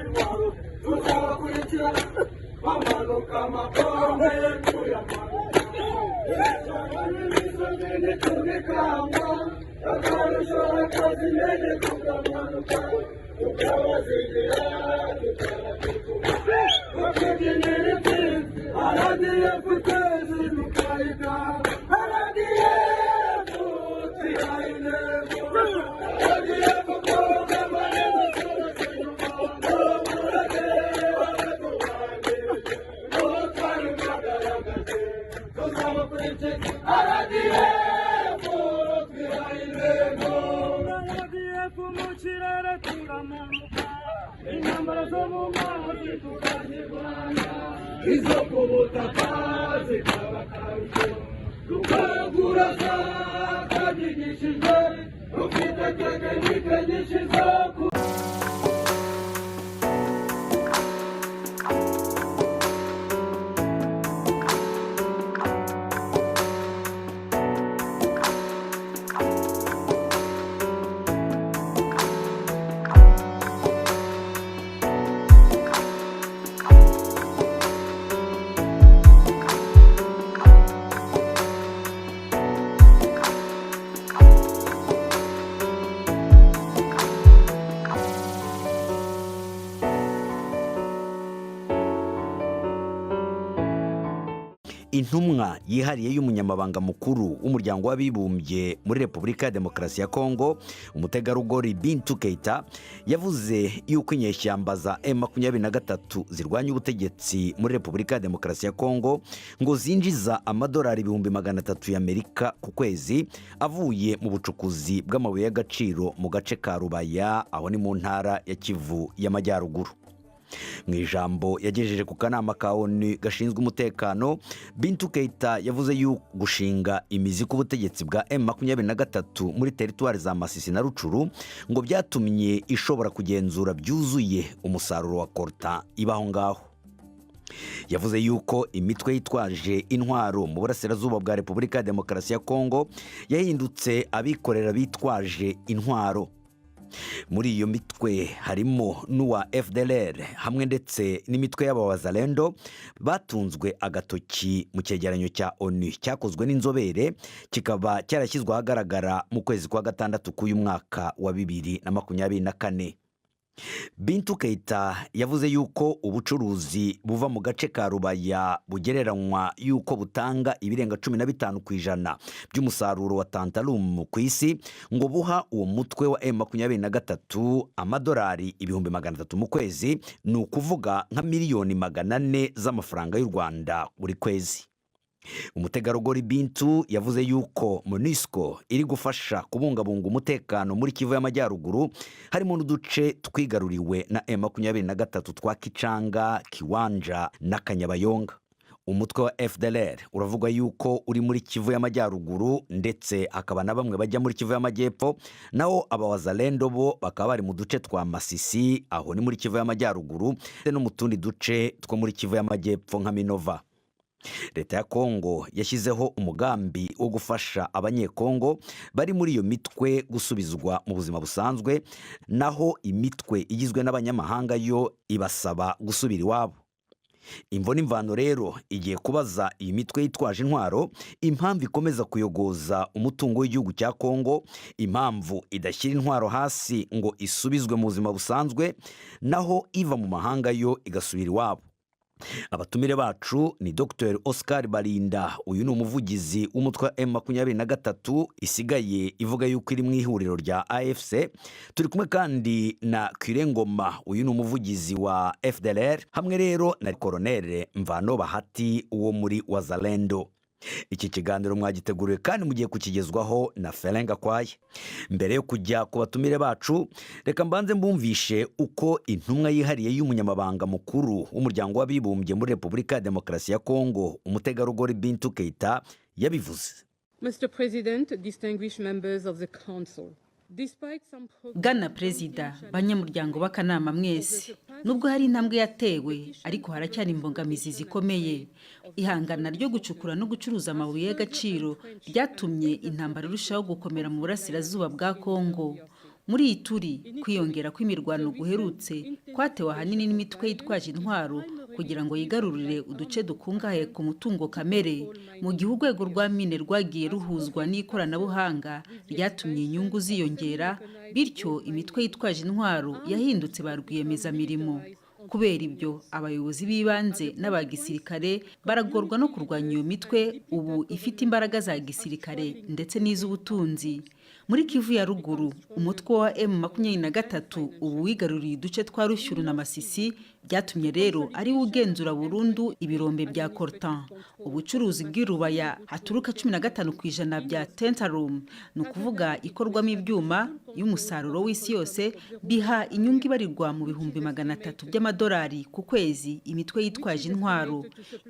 Intwaro tuzabakurikira bamanuka amapombe tuyamanuka imisozi ntitubikanga akarusho akazi tukamanuka tukabazigira tukabatukura tukabyinira intsinzi RDF twese tukayita RDF twihaye intego RDF Kagame neza inyuma umurage w'abatubanjirije n'utwari twagaragaje tuzabakurikira RDF twihaye intego RDF mu kirere turamanuka intambara zo mu mazi tukazirwanya izo ku butaka zikaba akarusho tukagura twabyigishijwe dufite tekinike nyinshi zo ku Intumwa yihariye y'umunyamabanga mukuru w'Umuryango w'Abibumbye muri Repubulika ya Demokarasi ya Kongo, umutegarugori Bintu Keita, yavuze yuko inyeshyamba za M23 zirwanya ubutegetsi muri Repubulika ya Demokarasi ya Kongo ngo zinjiza amadolari 300,000 y'Amerika ku kwezi avuye mu bucukuzi bw'amabuye y'agaciro mu gace ka Rubaya, aho ni mu ntara ya Kivu y'Amajyaruguru. Mu ijambo yagejeje ku kanama ka ONU gashinzwe umutekano, Bintu Keita yavuze yuko gushinga imizi k'ubutegetsi bwa M23 muri teritwari za Masisi na Rucuru ngo byatumye ishobora kugenzura byuzuye umusaruro wa coltan iba aho ngaho. Yavuze yuko imitwe yitwaje intwaro mu burasirazuba bwa Repubulika ya Demokarasi ya Kongo yahindutse abikorera bitwaje intwaro. Muri iyo mitwe harimo n'uwa FDLR hamwe ndetse n'imitwe y'abawazalendo batunzwe agatoki mu cyegeranyo cya ONU cyakozwe n'inzobere, kikaba cyarashyizwe ahagaragara mu kwezi kwa gatandatu k'uyu mwaka wa 2024. Bintu Keita yavuze yuko ubucuruzi buva mu gace ka Rubaya bugereranywa yuko butanga ibirenga 15% by'umusaruro wa tantalum ku isi, ngo buha uwo mutwe wa M23 amadolari 300,000 mu kwezi, ni ukuvuga nka miliyoni 400 z'amafaranga y'u Rwanda buri kwezi. Umutegarugori Bintu yavuze yuko MONUSCO iri gufasha kubungabunga umutekano muri Kivu y'Amajyaruguru, harimo n'uduce twigaruriwe na M23 twa Kicanga, Kiwanja na Kanyabayonga. Umutwe wa FDLR uravuga yuko uri muri Kivu y'Amajyaruguru, ndetse hakaba na bamwe bajya muri Kivu y'Amajyepfo, naho abawazalendo bo bakaba bari mu duce twa Masisi, aho ni muri Kivu y'Amajyaruguru, ndetse no mu tundi duce two muri Kivu y'Amajyepfo nka Minova. Leta ya Kongo yashyizeho umugambi wo gufasha Abanyekongo bari muri iyo mitwe gusubizwa mu buzima busanzwe, naho imitwe igizwe n'abanyamahanga yo ibasaba gusubira iwabo. Imvo n'imvano rero igiye kubaza iyi mitwe yitwaje intwaro impamvu ikomeza kuyogoza umutungo w'igihugu cya Kongo, impamvu idashyira intwaro hasi ngo isubizwe mu buzima busanzwe, naho iva mu mahanga yo igasubira iwabo. Abatumire bacu ni Dr Oscar Barinda, uyu ni umuvugizi w'umutwe wa M23 isigaye ivuga yuko iri mu ihuriro rya AFC. Turi kumwe kandi na Ngoma, uyu ni umuvugizi wa FDLR, hamwe rero na Colonel Mvano Bahati wo muri Wazalendo. Iki kiganiro mwagiteguriwe kandi mugiye kukigezwaho na Ferenga Kwaye. Mbere yo kujya ku batumire bacu, reka mbanze mbumvishe uko intumwa yihariye y'umunyamabanga mukuru w'Umuryango w'Abibumbye muri Repubulika ya Demokarasi ya Kongo, umutegarugori Bintu Keita, yabivuze. Mr. President, distinguished members of the Council. Despite some Bwana Perezida, banyamuryango b'akanama mwese, nubwo hari intambwe yatewe, ariko haracyari imbogamizi zikomeye. Ihangana ryo gucukura no gucuruza amabuye y'agaciro ryatumye intambara irushaho gukomera mu burasirazuba bwa Kongo. Muri Ituri, kwiyongera kw'imirwano guherutse kwatewe ahanini n'imitwe yitwaje intwaro kugira ngo yigarurire uduce dukungahaye ku mutungo kamere, mu gihe urwego rwa mine rwagiye ruhuzwa n'ikoranabuhanga ryatumye inyungu ziyongera, bityo imitwe yitwaje intwaro yahindutse ba rwiyemezamirimo. Kubera ibyo, abayobozi b'ibanze n'aba gisirikare baragorwa no kurwanya iyo mitwe ubu ifite imbaraga za gisirikare ndetse n'iz'ubutunzi. Muri Kivu ya Ruguru, umutwe wa M23 ubu wigaruriye uduce twa Rushyuru na Masisi, byatumye rero ari we ugenzura burundu ibirombe bya coltan. Ubucuruzi bw'irubaya haturuka 15% bya tantalum, ni ukuvuga ikorwamo ibyuma y'umusaruro w'isi yose, biha inyungu ibarirwa mu 300,000 by'amadolari ku kwezi imitwe yitwaje intwaro.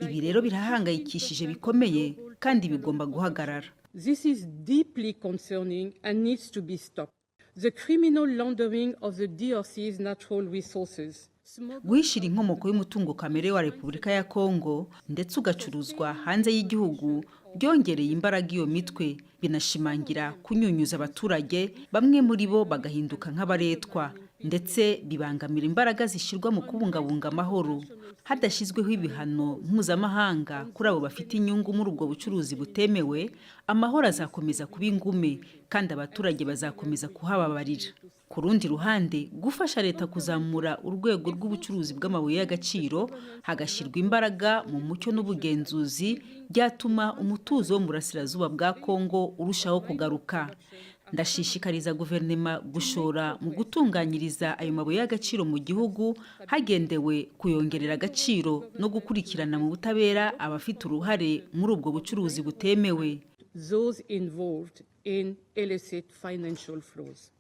Ibi rero birahangayikishije bikomeye kandi bigomba guhagarara. This is deeply concerning and needs to be stopped. The criminal laundering of the DRC's natural resources. Guhishira inkomoko y'umutungo kamere wa Repubulika ya Kongo ndetse ugacuruzwa hanze y'igihugu byongereye imbaraga iyo mitwe, binashimangira kunyunyuza abaturage, bamwe muri bo bagahinduka nk'abaretwa, ndetse bibangamira imbaraga zishyirwa mu kubungabunga amahoro. Hadashyizweho ibihano mpuzamahanga kuri abo bafite inyungu muri ubwo bucuruzi butemewe, amahoro azakomeza kuba ingume kandi abaturage bazakomeza kuhababarira. Ku rundi ruhande, gufasha leta kuzamura urwego rw'ubucuruzi bw'amabuye y'agaciro, hagashyirwa imbaraga mu mucyo n'ubugenzuzi, byatuma umutuzo wo mu burasirazuba bwa Kongo urushaho kugaruka. Ndashishikariza guverinoma gushora mu gutunganyiriza ayo mabuye y'agaciro mu gihugu, hagendewe kuyongerera agaciro no gukurikirana mu butabera abafite uruhare muri ubwo bucuruzi butemewe. Those involved in illicit financial flows.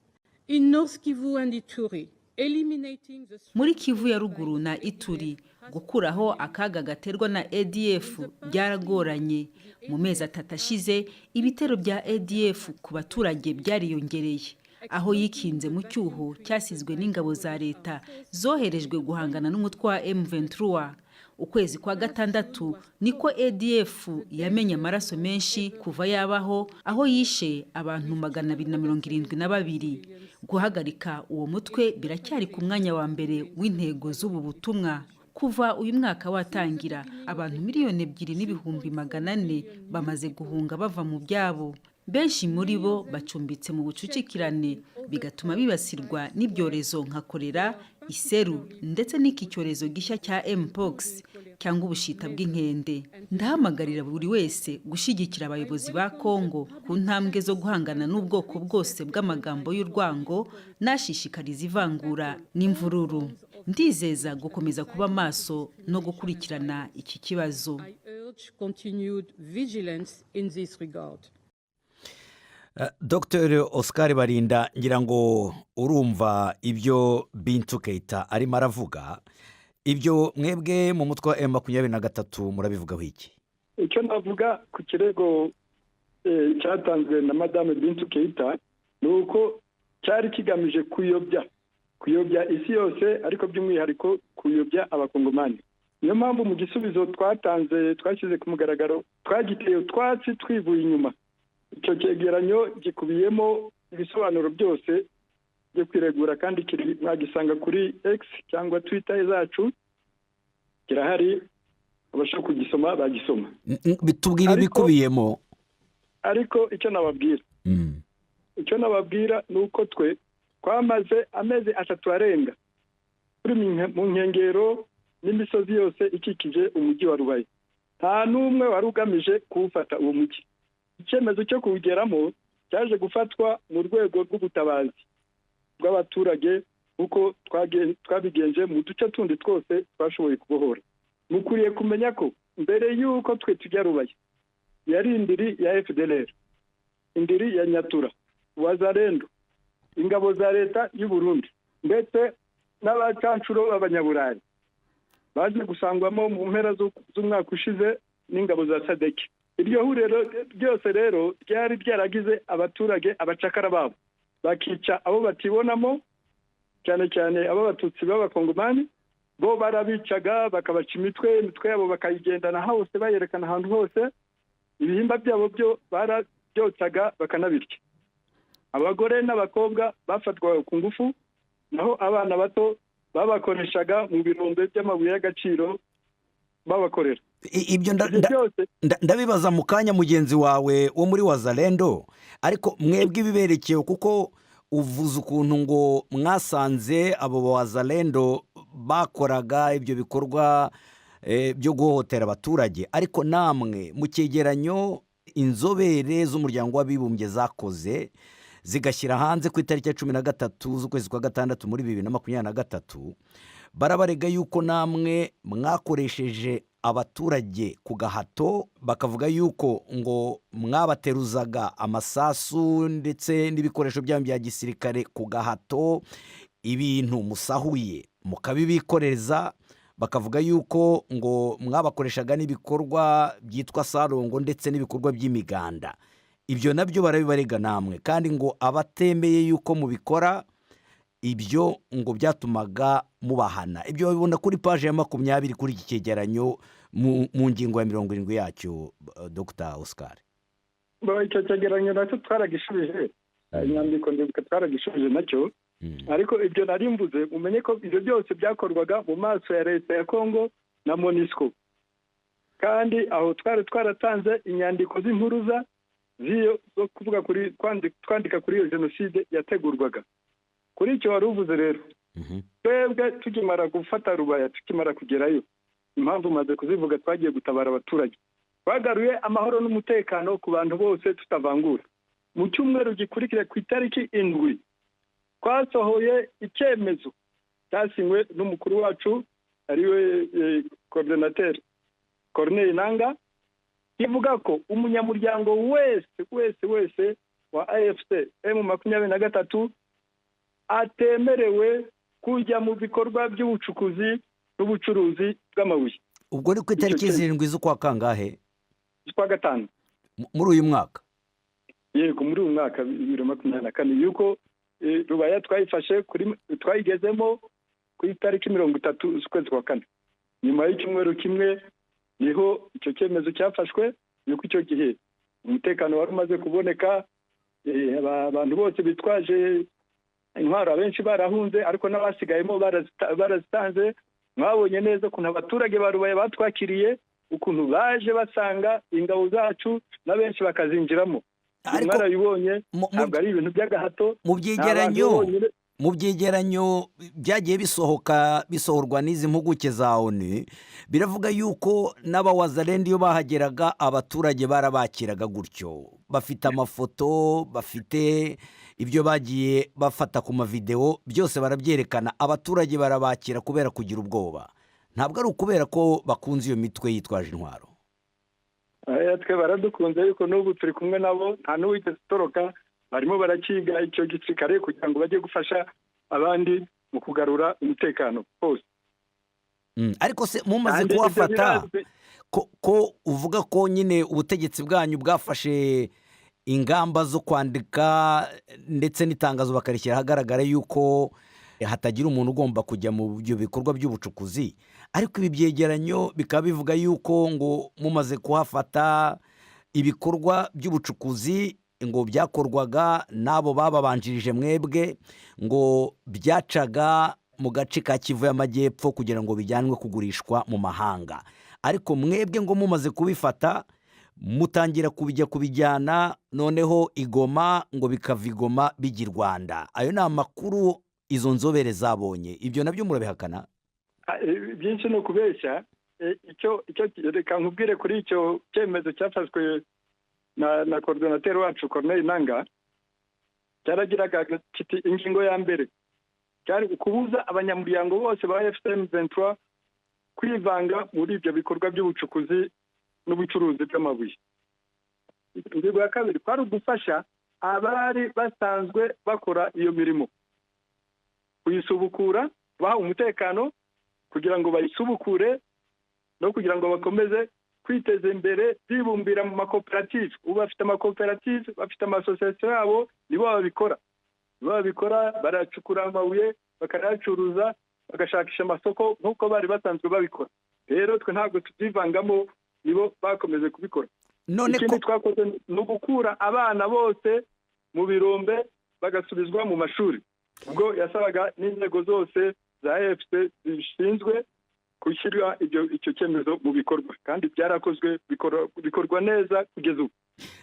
In North Kivu and Ituri, eliminating the Muri Kivu ya Ruguru na Ituri, gukuraho akaga gaterwa na ADF byaragoranye. Mu mezi 3 ashize, ibitero bya ADF ku baturage byariyongereye, aho yikinze mu cyuho cyasizwe n'ingabo za leta zoherejwe guhangana n'umutwe wa M23. Ukwezi kwa gatandatu niko ADF yamenye amaraso menshi kuva yabaho, aho yishe abantu 272. Guhagarika uwo mutwe biracyari ku mwanya wa mbere w'intego z'ubu butumwa. Kuva uyu mwaka watangira, abantu 2,400,000 bamaze guhunga bava mu byabo. Benshi muri bo bacumbitse mu bucucikirane, bigatuma bibasirwa n'ibyorezo nka kolera, iseru ndetse n'iki cyorezo gishya cya mpox cyangwa ubushita bw'inkende. Ndahamagarira buri wese gushyigikira abayobozi ba Kongo ku ntambwe zo guhangana n'ubwoko bwose bw'amagambo y'urwango n'ashishikariza ivangura n'imvururu. Ndizeza gukomeza kuba maso no gukurikirana iki kibazo. I urge continued vigilance in this regard. Dr Oscar Barinda, ngira ngo urumva ibyo Bintu Keita arimo aravuga. Ibyo mwebwe mu mutwe wa M23 murabivugaho iki? Icyo navuga ku kirego cyatanzwe na Madame Bintu Keita ni uko cyari kigamije kuyobya isi yose, ariko by'umwihariko kuyobya Abakongomani. Niyo mpamvu mu gisubizo twatanze, twashyize ku mugaragaro, twagiteye utwatsi twivuye inyuma. Icyo cyegeranyo gikubiyemo ibisobanuro byose byo kwiregura, kandi mwagisanga kuri X cyangwa Twitter zacu, kirahari, abashaka kugisoma bagisoma. Bitubwire ibikubiyemo. Ariko icyo nababwira ni uko twe twamaze amezi 3 arenga turi mu nkengero n'imisozi yose ikikije umujyi wa Rubaye. Nta n'umwe wari ugamije kuwufata uwo mujyi. Icyemezo cyo kuwugeramo cyaje gufatwa mu rwego rw'ubutabazi bw'abaturage, kuko twabigenje mu duce tundi twose twashoboye kubohora. Mukwiriye kumenya ko mbere y'uko twe tujya Rubaye, yari indiri ya FDLR, indiri ya Nyatura, Wazalendo, ingabo za leta y'u Burundi, ndetse n'abacancuro b'Abanyaburayi baje gusangwamo mu mpera z'umwaka ushize n'ingabo za SADC. Iryo huriro ryose rero ryari ryaragize abaturage abacakara babo, bakica abo batibonamo, cyane cyane ab'Abatutsi b'Abakongomani. Bo barabicaga, bakabaca imitwe, imitwe yabo bakayigendana hose, bayerekana ahantu hose. Ibihimba byabo byo barabyotsaga bakanabirya. Abagore n'abakobwa bafatwaga ku ngufu, naho abana bato babakoreshaga mu birombe by'amabuye y'agaciro babakorera. Ibyo Ibyo byose ndabibaza mu kanya mugenzi wawe wo muri Wazalendo, ariko mwebwe ibiberekeye, kuko uvuze ukuntu ngo mwasanze abo Wazalendo bakoraga ibyo bikorwa byo guhohotera abaturage, ariko namwe mu cyegeranyo inzobere z'Umuryango w'Abibumbye zakoze zigashyira hanze ku itariki ya 13 z'ukwezi kwa gatandatu muri 2023, barabarega yuko namwe mwakoresheje abaturage ku gahato, bakavuga yuko ngo mwabateruzaga amasasu ndetse n'ibikoresho byanyu bya gisirikare ku gahato, ibintu musahuye mukabibikoreza, bakavuga yuko ngo mwabakoreshaga n'ibikorwa byitwa sarongo ndetse n'ibikorwa by'imiganda. Ibyo nabyo barabibarega namwe, kandi ngo abatemeye yuko mubikora ibyo ngo byatumaga mubahana. Ibyo babibona kuri paji ya 20 kuri iki cyegeranyo mu ngingo ya 70 yacyo, Dr Oscar. Icyo cyegeranyo nacyo twaragishubije, inyandiko ndibuka twaragishubije nacyo. Ariko ibyo nari mvuze, mumenye ko ibyo byose byakorwaga mu maso ya leta ya Kongo na MONUSCO, kandi aho twari twaratanze inyandiko z'impuruza z'iyo zo kuvuga kuri twandika kuri iyo jenoside yategurwaga. Kuri icyo wari uvuze rero, twebwe tukimara gufata Rubaya, tukimara kugerayo, impamvu umaze kuzivuga, twagiye gutabara abaturage, twagaruye amahoro n'umutekano ku bantu bose tutavangura. Mu cyumweru gikurikira, ku itariki 7, twasohoye icyemezo cyasinywe n'umukuru wacu, ariwe coordinateur Corneille Nanga, kivuga ko umunyamuryango wese wese wese wa AFC M23 atemerewe kujya mu bikorwa by'ubucukuzi n'ubucuruzi bw'amabuye. Ubwo ni ku itariki Icyo 7 z'ukwa kangahe? Z'ukwa gatanu. Muri uyu mwaka? Yego, muri uyu mwaka 2024, yuko Rubaya twayifashe kuri twayigezemo ku itariki 30 z'ukwezi kwa kane. Nyuma y'icyumweru kimwe niho icyo cyemezo cyafashwe, yuko icyo gihe umutekano wari umaze kuboneka, abantu bose bitwaje intwaro abenshi barahunze, ariko n'abasigayemo barazitanze. Mwabonye neza ukuntu abaturage ba Rubaya batwakiriye, ukuntu baje basanga ingabo zacu na benshi bakazinjiramo. Ariko Mwarabibonye, ntabwo ari ibintu by'agahato. mu Ni byegeranyo abantu bonyine. Mu byegeranyo byagiye bisohoka, bisohorwa n'izi mpuguke za ONU, biravuga yuko n'Abawazalendo iyo bahageraga abaturage barabakiraga gutyo. Bafite amafoto, bafite ibyo bagiye bafata ku mavidewo, byose barabyerekana. Abaturage barabakira kubera kugira ubwoba, ntabwo ari ukubera ko bakunze iyo mitwe yitwaje intwaro. Aya, twe baradukunze, yuko n'ubu turi kumwe nabo, nta n'uwigeze utoroka. Barimo barakiga icyo gisirikare kugira ngo bajye gufasha abandi mu kugarura umutekano hose. Ariko se mumaze Kandi ibyo kuhafata, birazwi. ko uvuga ko nyine ubutegetsi bwanyu bwafashe ingamba zo kwandika ndetse n'itangazo bakarishyira ahagaragara yuko hatagira umuntu ugomba kujya mu byo bikorwa by'ubucukuzi, ariko ibi byegeranyo bikaba bivuga yuko ngo mumaze kuhafata ibikorwa by'ubucukuzi ngo byakorwaga n'abo bababanjirije mwebwe, ngo byacaga mu gace ka Kivu y'Amajyepfo kugira ngo bijyanwe kugurishwa mu mahanga, ariko mwebwe ngo mumaze kubifata mutangira kubijya kubijyana noneho i Goma, ngo bikava i Goma bijya i Rwanda. Ayo ni amakuru izo nzobere zabonye. Ibyo nabyo murabihakana? Byinshi ni ukubeshya. Icyo reka nkubwire kuri icyo cyemezo cyafashwe na coordinateur wacu Corneille Nanga, cyaragiraga kiti: ingingo ya mbere cyari ukubuza abanyamuryango bose ba AFC M23 kwivanga muri ibyo bikorwa by'ubucukuzi n'ubucuruzi bw'amabuye. Ingingo ya kabiri kwari ugufasha abari basanzwe bakora iyo mirimo kuyisubukura, baha umutekano kugira ngo bayisubukure no kugira ngo bakomeze kwiteza imbere bibumbira mu makoperative. Ubu bafite amakoperative, bafite amasosiyete yabo, nibo babikora, baracukura amabuye, bakanayacuruza, bagashakisha amasoko nk'uko bari basanzwe babikora. Rero twe ntabwo tubyivangamo, nibo bakomeje kubikora. None ko Ikindi twakoze ni ugukura abana bose mu birombe. bagasubizwa mu mashuri. Ubwo yasabaga n'inzego zose za AFC zishinzwe gushyira icyo cyemezo mu bikorwa, kandi byarakozwe, bikorwa neza kugeza ubu.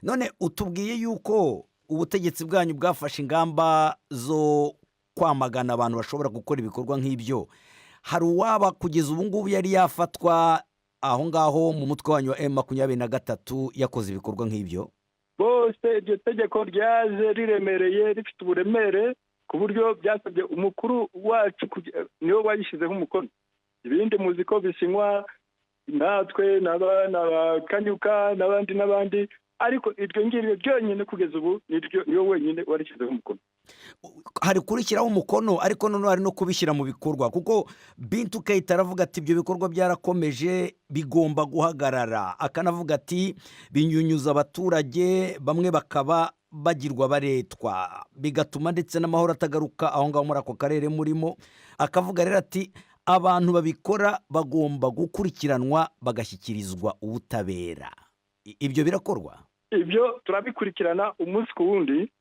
None utubwiye yuko ubutegetsi bwanyu bwafashe ingamba zo kwamagana abantu bashobora gukora ibikorwa nk'ibyo. Hari uwaba kugeza ubu ngubu yari yafatwa aho ngaho mu mutwe wanyu wa M23 yakoze ibikorwa nk'ibyo? Bose, iryo tegeko ryaje riremereye, rifite uburemere, ku buryo byasabye umukuru wacu, niwe wayishyizeho umukono. Ibindi muzi ko bisinywa natwe na Kanyuka n'abandi n'abandi, ariko iryo ngiryo ryonyine kugeza ubu niwe wenyine warishyizeho umukono. Hari kurishyiraho umukono, ariko noneho hari no kubishyira mu bikorwa, kuko Bintu Keita aravuga ati ibyo bikorwa byarakomeje, bigomba guhagarara. Akanavuga ati binyunyuza abaturage, bamwe bakaba bagirwa baretwa, bigatuma ndetse n'amahoro atagaruka aho ngaho muri ako karere murimo. Akavuga rero ati abantu babikora bagomba gukurikiranwa, bagashyikirizwa ubutabera. Ibyo birakorwa? Ibyo turabikurikirana umunsi ku wundi,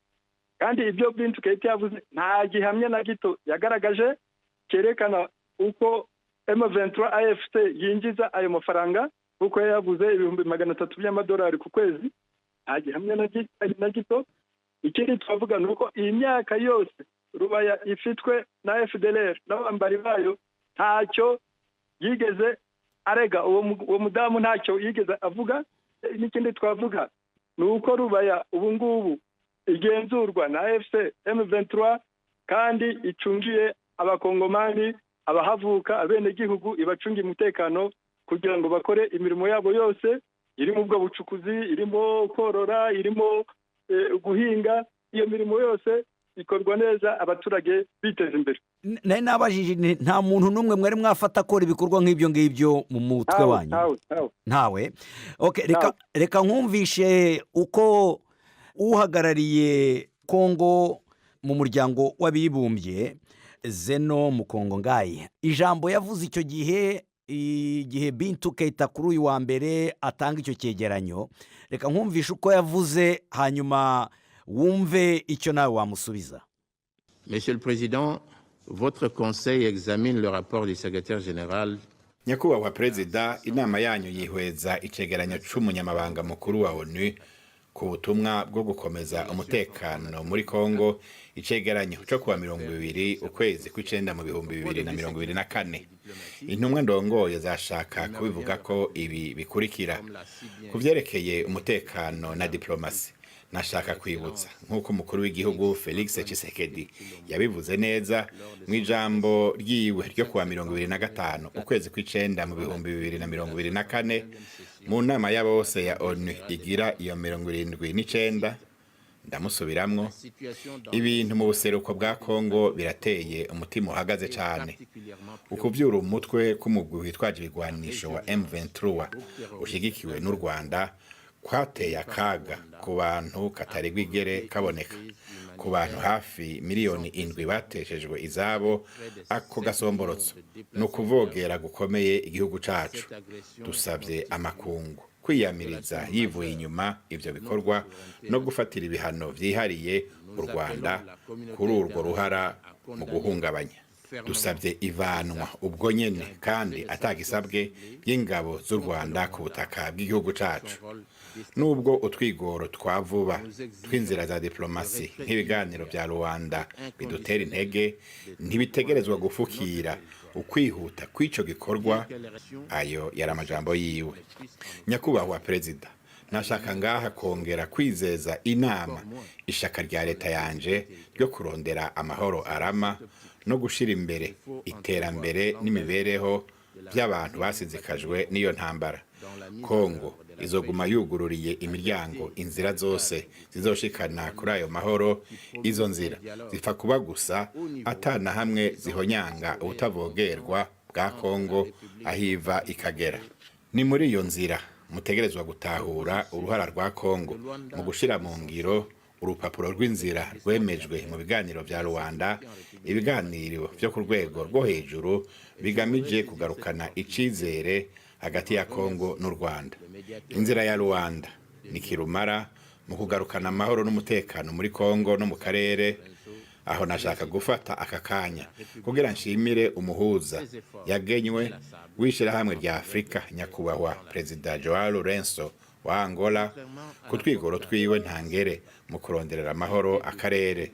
kandi ibyo Bintu Keita yavuze nta gihamya na gito yagaragaje cyerekana uko M23 AFC yinjiza ayo mafaranga, kuko yavuze 300,000 by'amadolari ku kwezi. Nta gihamya na gito. Ikindi twavuga ni uko iyi myaka yose Rubaya ifitwe na FDLR n'abambari bayo, ntacyo yigeze arega uwo mudamu, ntacyo yigeze avuga. N'ikindi twavuga ni uko Rubaya ubu ngubu igenzurwa na AFC M23, kandi icungiye Abakongomani, abahavuka, abenegihugu, ibacungiye umutekano kugira ngo bakore imirimo yabo yose irimo ubwo bucukuzi, irimo korora, irimo guhinga. Iyo mirimo yose ikorwa neza, abaturage biteza imbere. Nari nabajije, nta muntu n'umwe mwari mwafata akora ibikorwa nk'ibyo ngibyo mu mutwe wanyu? Ntawe. Ntawe. Reka nkumvishe uko uhagarariye Kongo mu Muryango w'Abibumbye, Zeno Mukongo Ngayi, ijambo yavuze icyo gihe, igihe Bintu Keita kuri uyu wa mbere atanga icyo cyegeranyo. Reka nkumvishe uko yavuze, hanyuma wumve icyo nawe wamusubiza. Monsieur le Président, votre Conseil examine le rapport du secrétaire général. Nyakubahwa Perezida, inama yanyu yihweza icegeranyo c'umunyamabanga mukuru wa ONU ku butumwa bwo gukomeza umutekano muri Kongo, icegeranyo co kuwa 20 ukwezi kw'icenda mu 2024. Intumwa ndongoye zashaka kubivuga ko ibi bikurikira: ku vyerekeye umutekano na diplomasi, nashaka kwibutsa nk'uko umukuru w'igihugu Felix Tshisekedi yabivuze neza mu ijambo ryiwe ryo kuwa 25 ukwezi kw'icenda mu 2024 mu nama ya bose ya ONU igira iyo 79. Ndamusubiramwo: ibintu mu buseruko bwa Kongo birateye umutima uhagaze cane. Ukuvyura umutwe k'umugwi witwaje ibigwanisho wa M23 ushigikiwe n'u Rwanda kwateye akaga ku bantu katari bwigere kaboneka, ku bantu hafi miliyoni 7 bateshejwe izabo. Ako gasomborotso ni ukuvogera gukomeye igihugu cacu. Dusabye amakungu kwiyamiriza yivuye inyuma ivyo bikorwa no gufatira ibihano vyihariye u Rwanda kuri urwo ruhara mu guhungabanya. Dusabye ivanwa ubwo nyene kandi atagisabwe y'ingabo z'u Rwanda ku butaka bw'igihugu cacu. Nubwo utwigoro twa vuba tw'inzira za diplomasi nk'ibiganiro vya Rwanda bidutera intege, ntibitegerezwa gufukira ukwihuta kw'ico gikorwa. Ayo yari amajambo yiwe. Nyakubahwa Perezida, nashaka ngaha kongera kwizeza inama ishaka rya leta yanje ryo kurondera amahoro arama no gushira imbere iterambere n'imibereho by'abantu basizikajwe n'iyo ntambara. Kongo izoguma yugururiye imiryango inzira zose zizoshikana kuri ayo mahoro. Izo nzira zipfa kuba gusa atana hamwe zihonyanga ubutavogerwa bwa Kongo aho iva ikagera. Ni muri iyo nzira mutegerezwa gutahura uruhara rwa Kongo mu gushira mu ngiro urupapuro rw'inzira rwemejwe mu biganiro vya Rwanda, ibiganiro vyo ku rwego rwo hejuru bigamije kugarukana icizere hagati ya Kongo n'u Rwanda. Inzira ya Rwanda ni kirumara Mu kugarukana amahoro n'umutekano muri Kongo no mu karere, aho nashaka gufata aka kanya kugira nshimire umuhuza yagenywe w'ishyirahamwe rya Afurika, Nyakubahwa Perezida Joao Lourenço wa Angola, ku twigoro twiwe ntangere mu kuronderera amahoro akarere.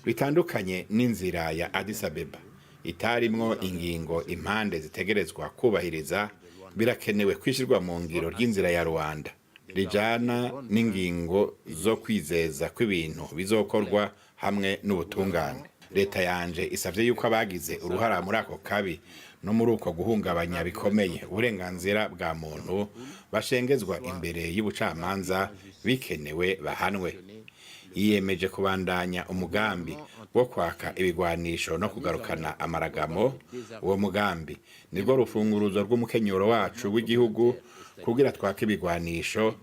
Bitandukanye n'inzira ya Addis Abeba itarimwo ingingo impande zitegerezwa kubahiriza, birakenewe kwishyirwa mu ngiro ry'inzira ya Rwanda rijana n'ingingo zo kwizeza kw'ibintu bizokorwa hamwe n'ubutungane. Leta yanje isavye yuko abagize uruhara muri ako kabi no muri uko guhungabanya bikomeye uburenganzira bwa muntu bashengezwa imbere y'ubucamanza, bikenewe bahanwe. Yiyemeje kubandanya umugambi wo kwaka ibigwanisho no kugarukana amaragamo. Uwo mugambi nirwo rufunguruzo rw'umukenyuro wacu w'igihugu kugira twake ibigwanisho,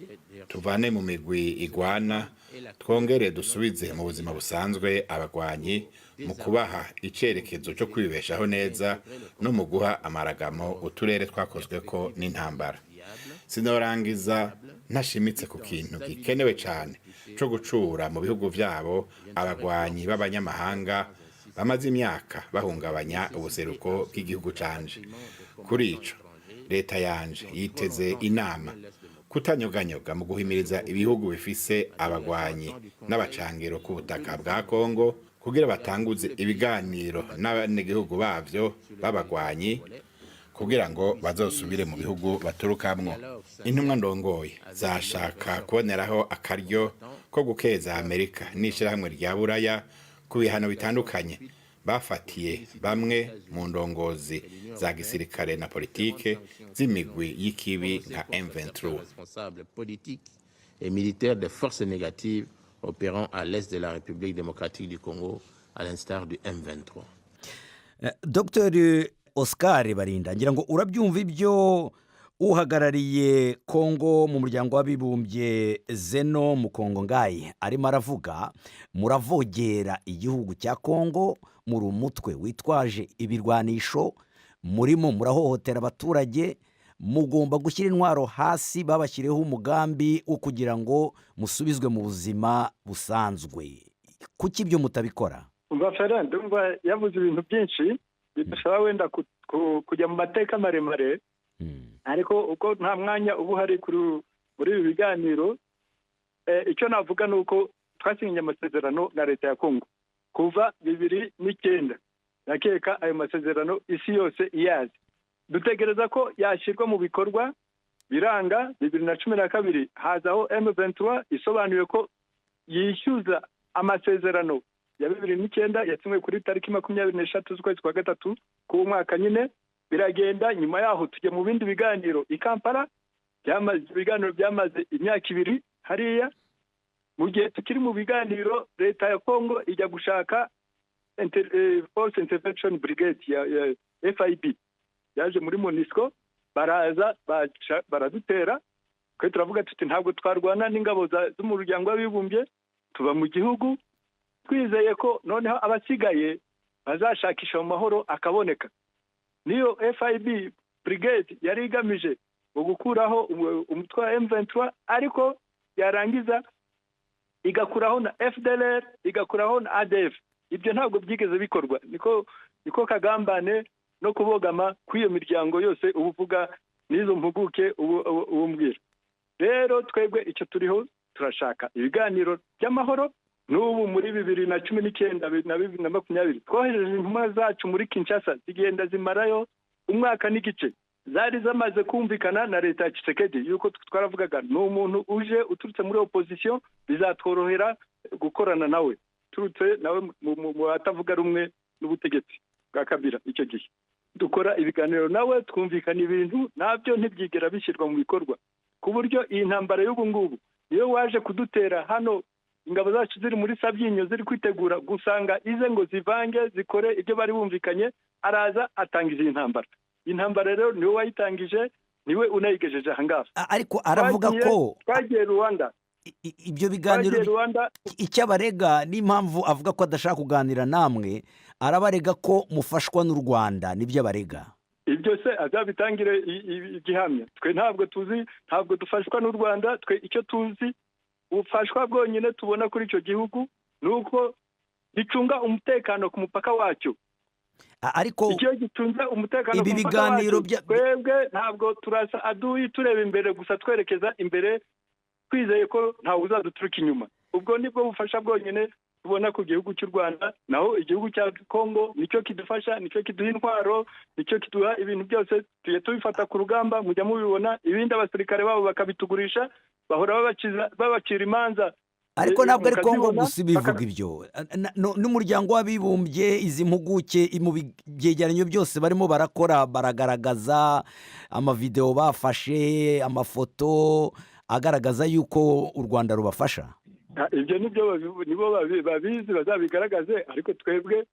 tuvane mu migwi igwana, twongere dusubize mu buzima busanzwe abagwanyi mu kubaha icerekezo cyo kwibeshaho neza no mu guha amaragamo uturere twakozweko n'intambara. Sinorangiza ntashimitse ku kintu gikenewe cyane co gucura mu bihugu vyabo abagwanyi b'abanyamahanga bamaze imyaka bahungabanya ubuseruko bw'igihugu canje. Kuri ico, leta yanje yiteze inama kutanyoganyoga mu guhimiriza ibihugu bifise abagwanyi n'abacangiro ku butaka bwa Kongo kugira batanguze ibiganiro n'abenegihugu bavyo b'abagwanyi kugira ngo bazosubire mu bihugu baturukamwo. Intumwa ndongoye zashaka kuboneraho akaryo ko gukeza Amerika n'ishyirahamwe rya Buraya ku bihano bitandukanye bafatiye bamwe mu ndongozi za gisirikare na politike z'imigwi y'ikibi nka M23. Responsables politiques et militaires des forces négatives opérant à l'est de la République démocratique du Congo, à l'instar du M23. Dr Oscar Barinda, ngira ngo urabyumva ibyo uhagarariye Kongo mu Muryango w'Abibumbye, Zeno Mukongo Ngayi, arimo aravuga. Muravogera igihugu cya Kongo, muri umutwe witwaje ibirwanisho, murimo murahohotera abaturage, mugomba gushyira intwaro hasi. Babashyiriyeho umugambi wo kugira ngo musubizwe mu buzima busanzwe. Kuki ibyo mutabikora? Umva Fera, ndumva yavuze ibintu byinshi bidusaba wenda kujya mu mateka maremare, ariko uko nta mwanya uba uhari muri ibi biganiro, icyo navuga ni uko twasinye amasezerano na leta ya Kongo kuva 2009. Ndakeka ayo masezerano isi yose iyazi. Dutegereza ko yashyirwa mu bikorwa, biranga. 2012 hazaho M23 isobanuye ko yishyuza amasezerano ya 2009 yasinywe kuri tariki 23 z'ukwezi kwa gatatu k'uwo mwaka nyine. Biragenda. Nyuma yaho tujya mu bindi biganiro i Kampala. Ibiganiro byamaze imyaka 2 hariya. Mu gihe tukiri mu biganiro, leta ya Kongo ijya gushaka Force Intervention Brigade ya FIB yaje muri MONUSCO. Baraza baradutera. Twe turavuga tuti ntabwo twarwana n'ingabo z'umuryango w'Abibumbye. Tuba mu gihugu twizeye ko noneho abasigaye bazashakisha mu mahoro akaboneka. Niyo FIB brigade yari igamije ngo gukuraho umutwe wa M23, ariko yarangiza igakuraho na FDLR, igakuraho na ADF. Ibyo ntabwo byigeze bikorwa. Niko kagambane no kubogama kw'iyo miryango yose uba uvuga n'izo mpuguke ubu umbwira. Rero twebwe icyo turiho, turashaka ibiganiro by'amahoro. N'ubu muri 2019 na 2020 twohereje intumwa zacu muri Kinshasa, zigenda zimarayo umwaka n'igice. Zari zamaze kumvikana na leta ya Tshisekedi yuko twaravugaga ni umuntu uje uturutse muri opposition, bizatworohera gukorana nawe, turutse nawe mu batavuga rumwe n'ubutegetsi bwa Kabila. Icyo gihe dukora ibiganiro nawe, twumvikana ibintu, nabyo ntibyigera bishyirwa mu bikorwa, ku buryo iyi ntambara y'ubu ngubu niyo waje kudutera hano, ingabo zacu ziri muri Sabyinyo ziri kwitegura gusanga ize ngo zivange zikore ibyo bari bumvikanye. Araza atangiza iyi ntambara. Iyi ntambara rero niwe wayitangije, niwe unayigejeje aha ngaha. Ariko aravuga ko Twagiye Rwanda. ibyo biganiro Twagiye Rwanda. Icyo abarega n'impamvu avuga ko adashaka kuganira namwe, arabarega ko mufashwa n'u Rwanda, nibyo abarega. Ibyo se azabitangire igihamya. Twe ntabwo tuzi, ntabwo dufashwa n'u Rwanda. Twe icyo tuzi Ubufashwa bwonyine tubona kuri icyo gihugu ni uko gicunga umutekano ku mupaka wacyo. Ariko icyo gicunze umutekano ibi ku mupaka biganiro wacyo, twebwe ntabwo turasa aduyi, tureba imbere gusa, twerekeza imbere, twizeye ko ntawe uzaduturuka inyuma. Ubwo nibwo bufasha bwonyine tubona ku gihugu cy'u Rwanda. Naho igihugu cya Kongo nicyo kidufasha, nicyo kiduha intwaro, nicyo kiduha ibintu byose. Tujya tubifata ku rugamba, mujya mubibona. Ibindi abasirikare babo bakabitugurisha, bahora babacira imanza. Ariko ntabwo ari Kongo mukazibona, gusa ibivuga ibyo. N'umuryango w'abibumbye, izi mpuguke mu byegeranyo byose barimo barakora, baragaragaza amavidewo bafashe, amafoto agaragaza yuko u Rwanda rubafasha. Ibyo nibyo nibo babizi, bazabigaragaze. Ariko twebwe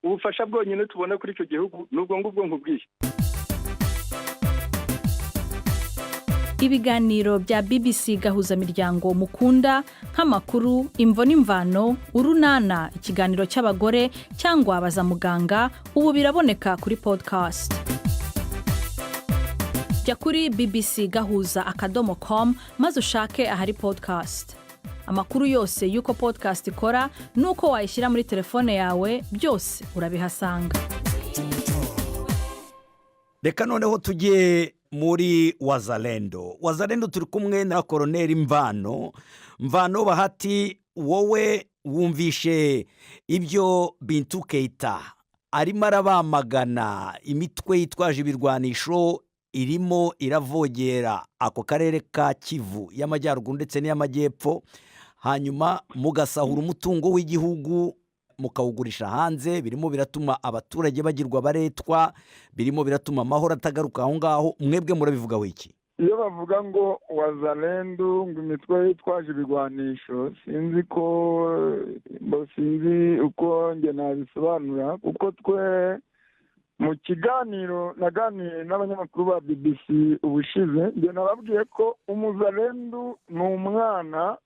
ubufasha bwonyine tubona kuri icyo gihugu ni ubwo ngubwo nkubwiye. Ibiganiro bya BBC Gahuzamiryango mukunda, nk'amakuru, Imvo n'Imvano, Urunana, ikiganiro cy'abagore cyangwa Baza Muganga, ubu biraboneka kuri podcast. Jya kuri bbcgahuza.com maze ushake ahari podcast. Amakuru yose y'uko podcast ikora n'uko wayishyira muri telefone yawe, byose urabihasanga. Reka noneho tujye muri Wazalendo. Wazalendo, turi kumwe na Koroneri Mvano. Mvano Bahati, wowe wumvishe ibyo Bintu Keita arimo arabamagana, imitwe yitwaje ibirwanisho irimo iravogera ako karere ka Kivu y'Amajyaruguru ndetse n'iy'Amajyepfo, hanyuma mugasahura umutungo w'igihugu mukawugurisha hanze. Birimo biratuma abaturage bagirwa abaretwa, birimo biratuma amahoro atagaruka aho ngaho. Mwebwe murabivuga wiki? Iyo bavuga ngo Wazalendu, ngo imitwe yitwaje ibigwanisho, sinzi ko bo, sinzi uko njye nabisobanura, kuko twe mu kiganiro naganiye n'abanyamakuru ba BBC ubushize, njye nababwiye ko umuzalendu ni umwana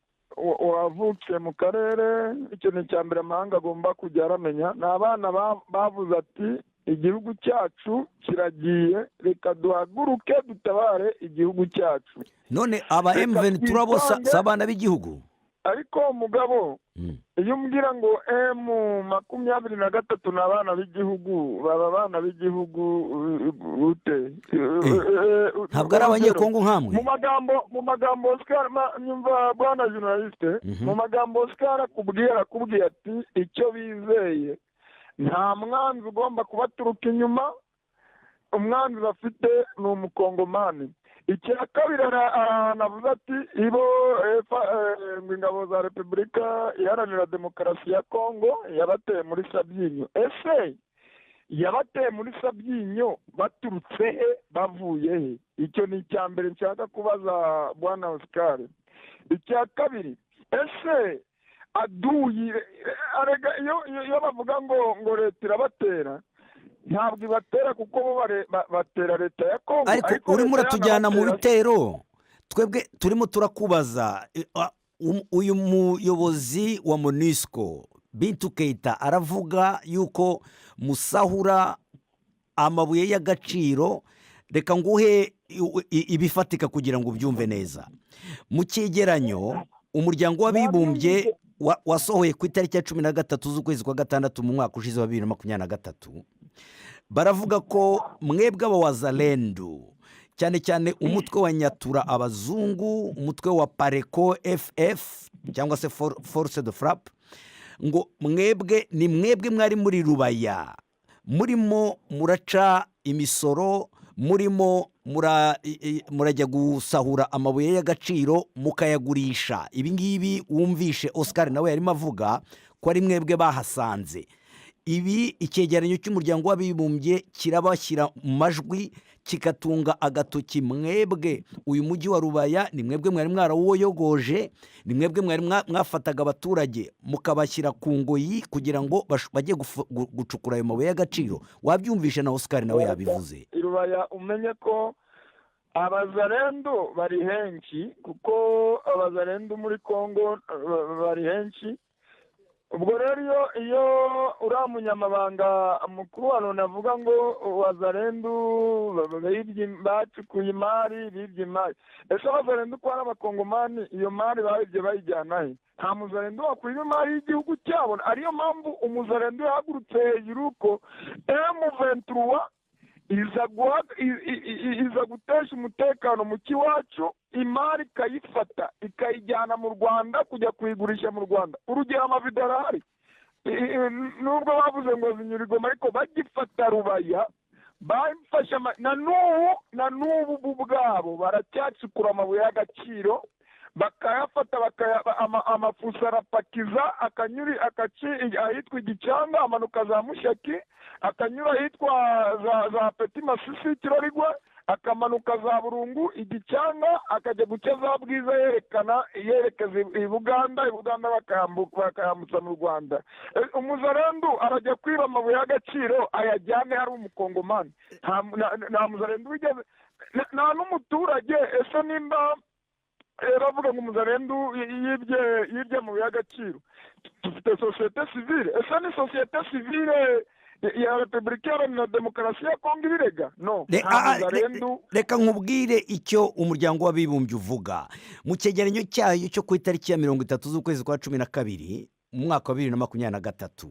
wavukiye mu karere. Ikintu cya mbere amahanga agomba kujya aramenya ni abana bavuze ati: "Igihugu cyacu kiragiye, reka duhaguruke dutabare igihugu cyacu." None aba Reka M23 bo twitange. si abana b'igihugu? Ariko mugabo, iyo umbwira ngo M23 ni abana b'igihugu, baba abana b'igihugu ute? Ntabwo ari Abanyekongo nkamwe? Mu magambo Oscar, nyumva bwana journaliste, mu magambo Oscar akubwira, arakubwira ati icyo bizeye, nta mwanzi ugomba kubaturuka inyuma, umwanzi bafite ni Umukongomani. Icya kabiri, aranavuze ati ibo ngo ingabo za Repubulika Iharanira Demokarasi ya Kongo yabateye muri Sabyinyo. Ese yabateye muri Sabyinyo baturutse he, bavuye he? Icyo ni icya mbere nshaka kubaza bwana Oscar. Icya kabiri, ese aduyi arega iyo bavuga ngo leta irabatera, ntabwo ibatera, kuko bo batera leta ya Kongo. Ariko urimo leta uratujyana mu yanabatera. bitero. Twebwe turimo turakubaza, uyu muyobozi wa MONUSCO Bintu Keita aravuga yuko musahura amabuye y'agaciro. Reka nguhe ibifatika kugira ngo ubyumve neza. Mu cyegeranyo Umuryango w'Abibumbye wasohoye ku itariki ya 13 z'ukwezi kwa gatandatu mu mwaka ushize wa 2023, baravuga ko mwebwe Abawazalendu, cyane cyane umutwe wa Nyatura Abazungu, umutwe wa Pareco FF cyangwa se Force de Frappe, ngo mwebwe ni mwebwe mwari muri Rubaya murimo muraca imisoro, murimo murajya gusahura amabuye y'agaciro mukayagurisha. Ibi ngibi wumvishe Oscar nawe yarimo avuga ko ari mwebwe bahasanze. Ibi icyegeranyo cy'Umuryango w'Abibumbye kirabashyira mu majwi, kikatunga agatoki mwebwe. Uyu mujyi wa Rubaya ni mwebwe mwari mwarawuyogoje, ni mwebwe mwari mwafataga abaturage mukabashyira ku ngoyi kugira ngo bajye gucukura ayo mabuye y'agaciro. Wabyumvishe, na Oscar nawe yabivuze. I Rubaya, umenye ko Abazarendo bari henshi, kuko Abazarendo muri Kongo bari henshi. Ubwo rero iyo uriya munyamabanga mukuru wa Loni avuga ngo Wazalendu bacukuye imari, bibye imari, ese Abazalendu ko ari Abakongomani, iyo mari bayibye bayijyana he? Nta Muzalendu wakwiba imari y'igihugu cyabo. Ariyo mpamvu Umuzalendu yahagurutse hejuru ko M23 iza gutesha umutekano mu kiwacu, imari ikayifata ikayijyana mu Rwanda kujya kuyigurisha mu Rwanda. Urugero, amavido arahari. Nubwo bavuze ngo zinyura i Goma, ariko bagifata Rubaya bafashe, na n'ubu bo ubwabo baracyacukura amabuye y'agaciro, bakayafata, amafuso arapakiza, akanyura akaci ahitwa Igicanga, amanuka za Mushaki, akanyura ahitwa za Petit Masisi, Kirorigwe, akamanuka za Burungu, Igicanga, akajya guca za Bwiza, yerekana yerekeza i Buganda, i Buganda bakayambutsa mu Rwanda. Umuzarendu arajya kwiba amabuye y'agaciro ayajyane hari Umukongomani? Nta Muzarendu wigeze, nta n'umuturage. Ese nimba bavuga ngo Umuzarendu yibye amabuye y'agaciro, dufite société civile. Ese ni société civile ya Repubulika Iharanira Demokarasi ya Kongo ibirega? No, nta Muzarendu. Reka nkubwire icyo Umuryango w'Abibumbye uvuga mu cyegeranyo cyayo cyo ku itariki ya 30 z'ukwezi kwa 12 mu mwaka wa 2023.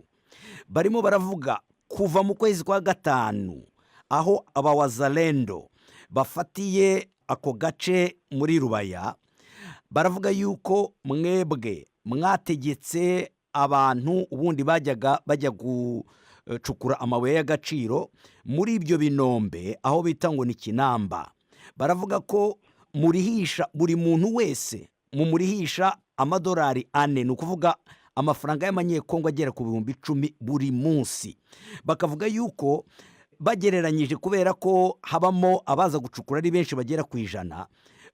Barimo baravuga kuva mu kwezi kwa gatanu, aho Abawazalendo bafatiye ako gace muri Rubaya, baravuga yuko mwebwe mwategetse abantu ubundi bajyaga bajya gucukura amabuye y'agaciro muri ibyo binombe aho bita ngo ni Kinamba. Baravuga ko murihisha buri muntu wese, mumurihisha amadolari 4, ni ukuvuga amafaranga y'Amanyekongo agera ku 10,000 buri munsi. Bakavuga yuko bagereranyije, kubera ko habamo abaza gucukura ari benshi bagera ku 100,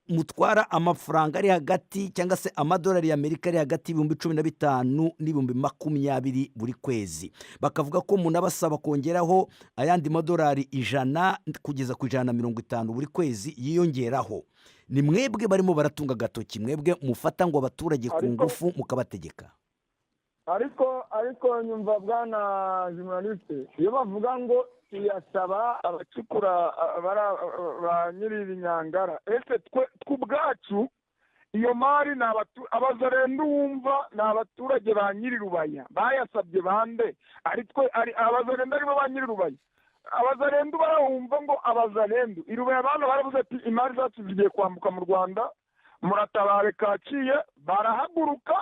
mutwara amafaranga ari hagati, cyangwa se amadolari y'Amerika ari hagati y'15,000 n''20,000 buri kwezi. Bakavuga ko munabasaba kongeraho ayandi madolari 100 kugeza ku 150 buri kwezi yiyongeraho. Ni mwebwe barimo baratunga agatoki, mwebwe mufata ngo abaturage ku ngufu mukabategeka. Ariko nyumva, bwana journaliste, iyo bavuga ngo tuyasaba abacukura ba nyiri ibinyangara, ese twe ubwacu iyo mari ni Abazarendu wumva ni abaturage ba nyiri Rubaya bayasabye bande? Ari twe, ari Abazarendu aribo ba nyiri Rubaya? Abazarendu barahumva ngo Abazarendu i Rubaya bana baravuze ati: "Imari zacu zigiye kwambuka mu Rwanda, muratabare kaciye." Barahaguruka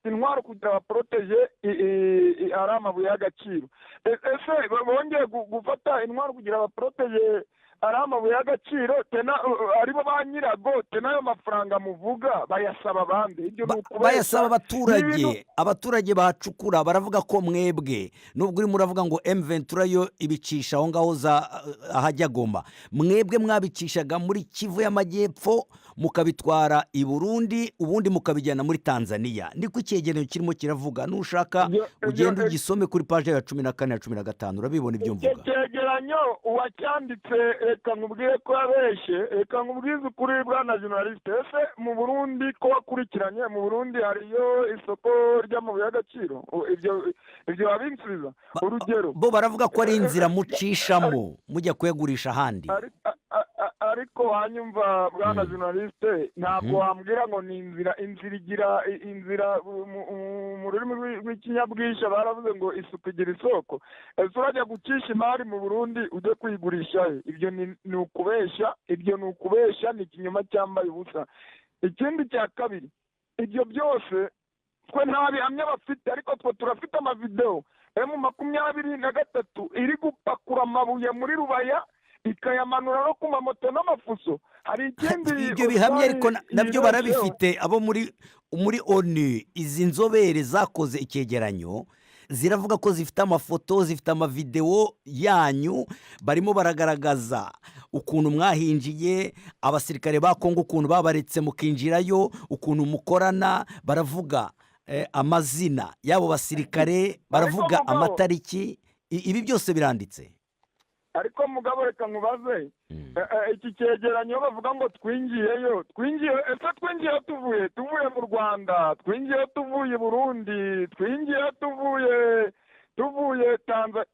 intwaro kugira baporoteje ari amabuye y'agaciro. Ese bongeye gufata intwaro kugira baporoteje ari amabuye y'agaciro, tena aribo ba nyirago? Tena ayo mafaranga muvuga bayasaba abandi? Ibyo ni ukubeshya. Bayasaba abaturage. Ni ibintu Abaturage bahacukura baravuga ko mwebwe, nubwo urimo uravuga ngo M23 yo ibicisha aho ngaho za ahajya Goma, mwebwe mwabicishaga muri Kivu y'Amajyepfo, mukabitwara i Burundi, ubundi mukabijyana muri Tanzania. Niko icyegeranyo kirimo kiravuga. Nushaka ugende ugisome kuri paje ya 14 ya 15, urabibona ibyo Icyo mvuga. cyegeranyo uwacyanditse, reka nkubwire ko yabeshye. Reka nkubwize ukuri, bwana journaliste. Ese mu Burundi, ko wakurikiranye, mu Burundi hariyo isoko ry'amabuye y'agaciro? Ibyo wabinsubiza? Urugero Bo baravuga ko ari inzira mucishamo mujya kuyagurisha ahandi. Ariko wanyumva, bwana journaliste, ntabwo wambwira ngo ni inzira. Inzira igira inzira mu rurimi rw'ikinyabwisha baravuze ngo isuku igira isoko. Ese urajya gucisha imari mu Burundi ujye kuyigurisha he? Ibyo ni ukubeshya, ibyo ni ukubeshya, ni ikinyoma cyambaye ubusa. Ikindi cya kabiri, ibyo byose twe nta bihamya bafite, ariko twe turafite amavidewo M23 iri gupakura amabuye muri Rubaya, ikayamanura no ku mamoto n'amafuso. Hari ikindi Ibyo bihamya ariko Oscar nabyo yibeshyeho. barabifite, abo muri ONU. Izi nzobere zakoze icyegeranyo ziravuga ko zifite amafoto, zifite amavidewo yanyu, barimo baragaragaza ukuntu mwahinjiye, abasirikare ba Kongo ukuntu babaretse mukinjirayo, ukuntu mukorana. Baravuga amazina y'abo basirikare, baravuga Mugabo, amatariki. Ibi byose biranditse. Ariko mugabo, reka nkubaze, iki cyegeranyo bavuga ngo twinjiyeyo, twinjiye, ese twinjiyeyo tuvuye mu Rwanda, twinjiyeyo tuvuye i Burundi, twinjiyeyo tuvuye Tanzania?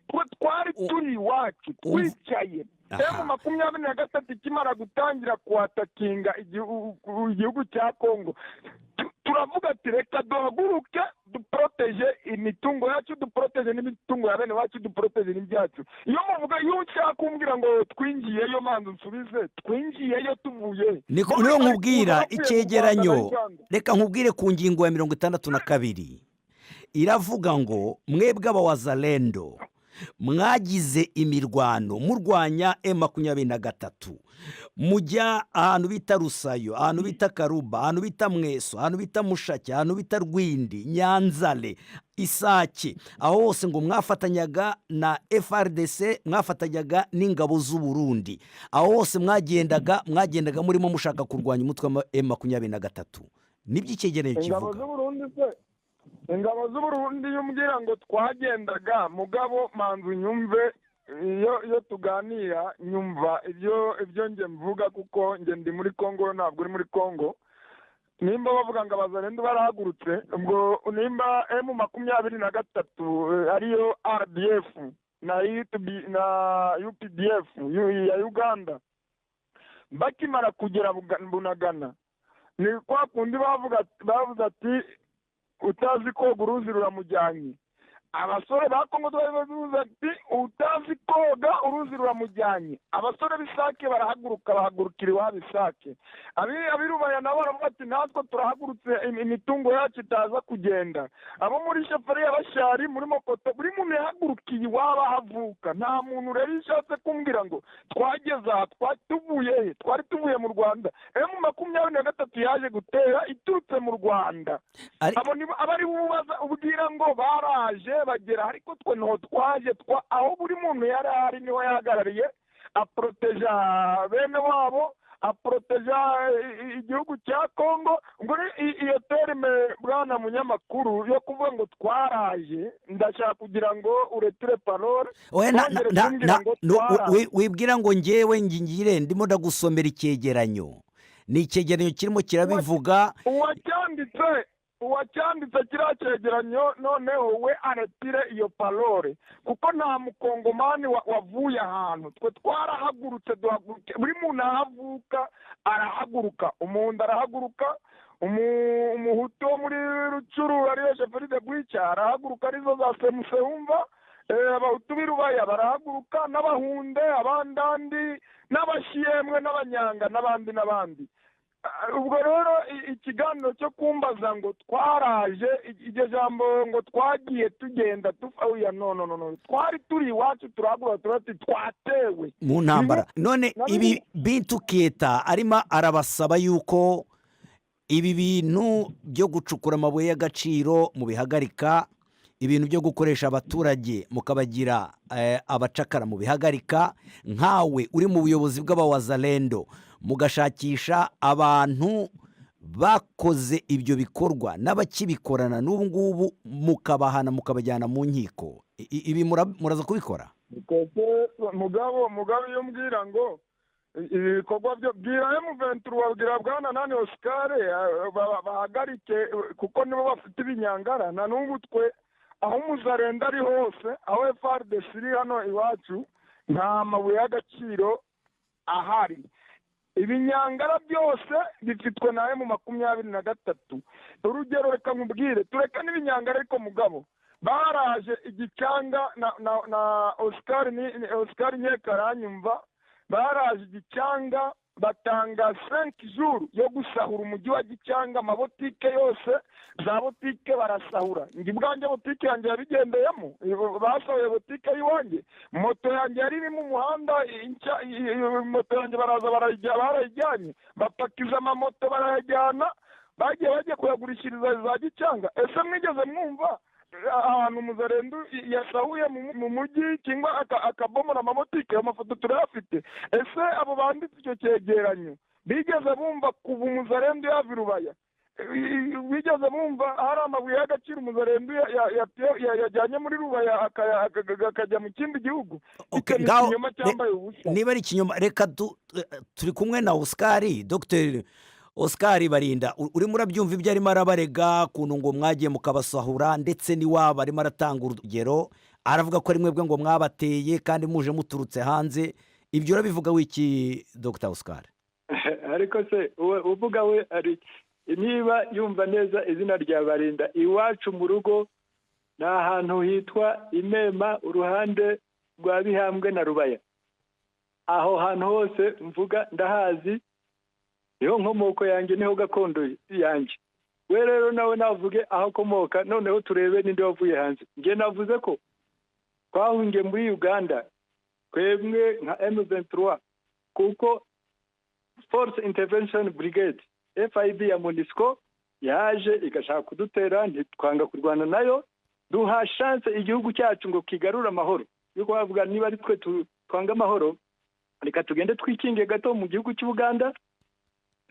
Twe twari turi iwacu, twicaye. M23 ikimara gutangira kuhatakinga igihugu cya Kongo, turavuga ati: "Reka duhaguruke, duporoteje imitungo yacu, duporoteje n'imitungo ya bene wacu, duporoteje n'ibyacu." Iyo muvuga, iyo ushaka kumbwira ngo twinjiyeyo, manza nsubize: twinjiyeyo tuvuye? Niko niyo nkubwira icyegeranyo. Reka nkubwire, ku ngingo ya 62 iravuga ngo mwebwe abawazalendo mwagize imirwano murwanya M23, mujya ahantu bita Rusayo, ahantu bita Karuba, ahantu bita Mweso, ahantu bita Mushaki, ahantu bita Rwindi, Nyanzale, Isake. Aho hose ngo mwafatanyaga na FARDC, mwafatanyaga n'ingabo z'u Burundi. Aho hose mwagendaga murimo mushaka kurwanya umutwe wa M23. Nibyo icyegeranyo Ingabo kivuga. z'Uburundi se? Ingabo z'Uburundi, iyo umbwira ngo twagendaga, mugabo manzu nyumve, iyo tuganira nyumva ibyo njye mvuga, kuko njye ndi muri Kongo, ntabwo uri muri Kongo. Nimba bavuga ngo abazalendo barahagurutse, ubwo nimba M23 ariyo RDF na UPDF ya Uganda bakimara kugera Bunagana, ni kwa kundi bavuze ati: "Utazi koga uruzi ruramujyanye." Abasore ba Kongo bavuze ati: "Utazi koga uruzi ruramujyanye." Abasore b'Isake barahaguruka, bahagurukira iwabo Isake. Ab'Irubaya nabo baravuga ati: "Natwe turahagurutse, imitungo yacu itaza kugenda." Abo muri chefferie ya Bashari, muri Mokoto, buri muntu yahagurukiye iwabo aho avuka. Nta muntu rero iyo ushatse kumbwira ngo twageze aha, tuvuye he? Twari tuvuye mu Rwanda. M23 yaje gutera iturutse mu Rwanda. Abo nibo aba ari bubaza, ubwira ngo baraje bagera, ariko twe ntaho twaje. Aho buri muntu yari ari niho yahagarariye, aporoteja bene wabo, aporoteja igihugu cya Kongo. Ngo iyo terme, bwana munyamakuru, yo kuvuga ngo twaraje, ndashaka kugira ngo uretire parole. Oya, Ntongere kumbwira ngo twaraje. Wibwira ngo ngewe ngingire ndimo ndagusomera icyegeranyo. Ni icyegeranyo kirimo kirabivuga. Uwacyanditse kiriya cyegeranyo, noneho we aretire iyo parole, kuko nta mukongomani wavuye ahantu. Twe twarahagurutse, duhaguruke, buri muntu aho avuka arahaguruka. Umuntu arahaguruka, umuhutu wo muri Rucuru, ariyo chefferie de Bwica, arahaguruka, arizo za Semusewumva. Abahutu b'i Rubaya barahaguruka, n'abahunde, abandandi, n'abashiyemwe, n'abanyanga, n'abandi n'abandi. Ubwo rero ikiganiro cyo kumbaza ngo twaraje, iryo jambo ngo twagiye tugenda oya, no, no, no, no, twari turi iwacu, turahaguruka, turati twatewe. Mu ntambara none ibi, Bintu Keta arimo arabasaba yuko ibi bintu byo gucukura amabuye y'agaciro mubihagarika, ibintu byo gukoresha abaturage mukabagira abacakara mubihagarika, nkawe uri mu buyobozi bw'abawazalendo, mugashakisha abantu bakoze ibyo bikorwa n'abakibikorana n'ubu ngubu, mukabahana, mukabajyana mu nkiko. Ibi muraza kubikora? Mugabo, iyo umbwira ngo ibi bikorwa byo, bwira M23, babwira bwana nani Oscar, bahagarike, kuko nibo bafite ibinyangara. Na n'ubu twe aho umuzarenda ari hose, aho FARDC iri hano iwacu, nta mabuye y'agaciro ahari. Ibinyangara byose bifitwe na M23. Urugero, reka nkubwire, tureke n'ibinyangara, ariko mugabo baraje igicanga na Oscar, ni Oscar nkeka aranyumva. Baraje igicanga, batanga 5 jours yo gusahura umujyi wa Gicanga, amabotike yose, za botike barasahura. Njye ubwanjye botike yanjye yabigendeyemo, basahuye botike y'iwanjye. Moto yanjye yari iri mu muhanda, moto yanjye baraza barayijyanye, bapakiza amamoto barayajyana, bagiye kuyagurishiriza za Gicanga. Ese mwigeze mwumva ahantu umuzarendu yasahuye mu mujyi cyangwa akabomora amabotike? Amafoto turayafite. Ese abo banditse icyo cyegeranyo bigeze bumva kuva umuzarendu yava i Rubaya? Bigeze bumva hari amabuye y'agaciro Umuzarendo yajyanye muri Rubaya akajya mu kindi gihugu? Okay, Icyo ni ngaho ikinyoma cyambaye ubusa. Niba ari ikinyoma, reka turi kumwe na Oscar, Dr Oscar Barinda. Urimo urabyumva ibyo arimo arabarega, ukuntu ngo mwagiye mukabasahura, ndetse n'iwabo arimo aratanga urugero, aravuga ko ari mwebwe ngo mwabateye kandi muje muturutse hanze. Ibyo urabivuga wiki, Dr Oscar? Ariko se uvuga we ari niba yumva neza izina rya Barinda? Iwacu mu rugo ni ahantu hitwa Imema, uruhande rwa Bihambwe na Rubaya. Aho hantu hose mvuga ndahazi, niho nkomoko yanjye, niho gakondo yanjye. We rero nawe navuge aho akomoka, noneho turebe n'indi wavuye hanze. Njye navuze ko twahungiye muri Uganda twebwe nka M23, kuko Force Intervention Brigade, FIB ya MONUSCO, yaje igashaka kudutera, ntitwanga kurwana nayo, duha chance igihugu cyacu ngo kigarure amahoro. Yuko bavuga niba ari twe twanga amahoro, reka tugende twikinge gato mu gihugu cy'Ubuganda.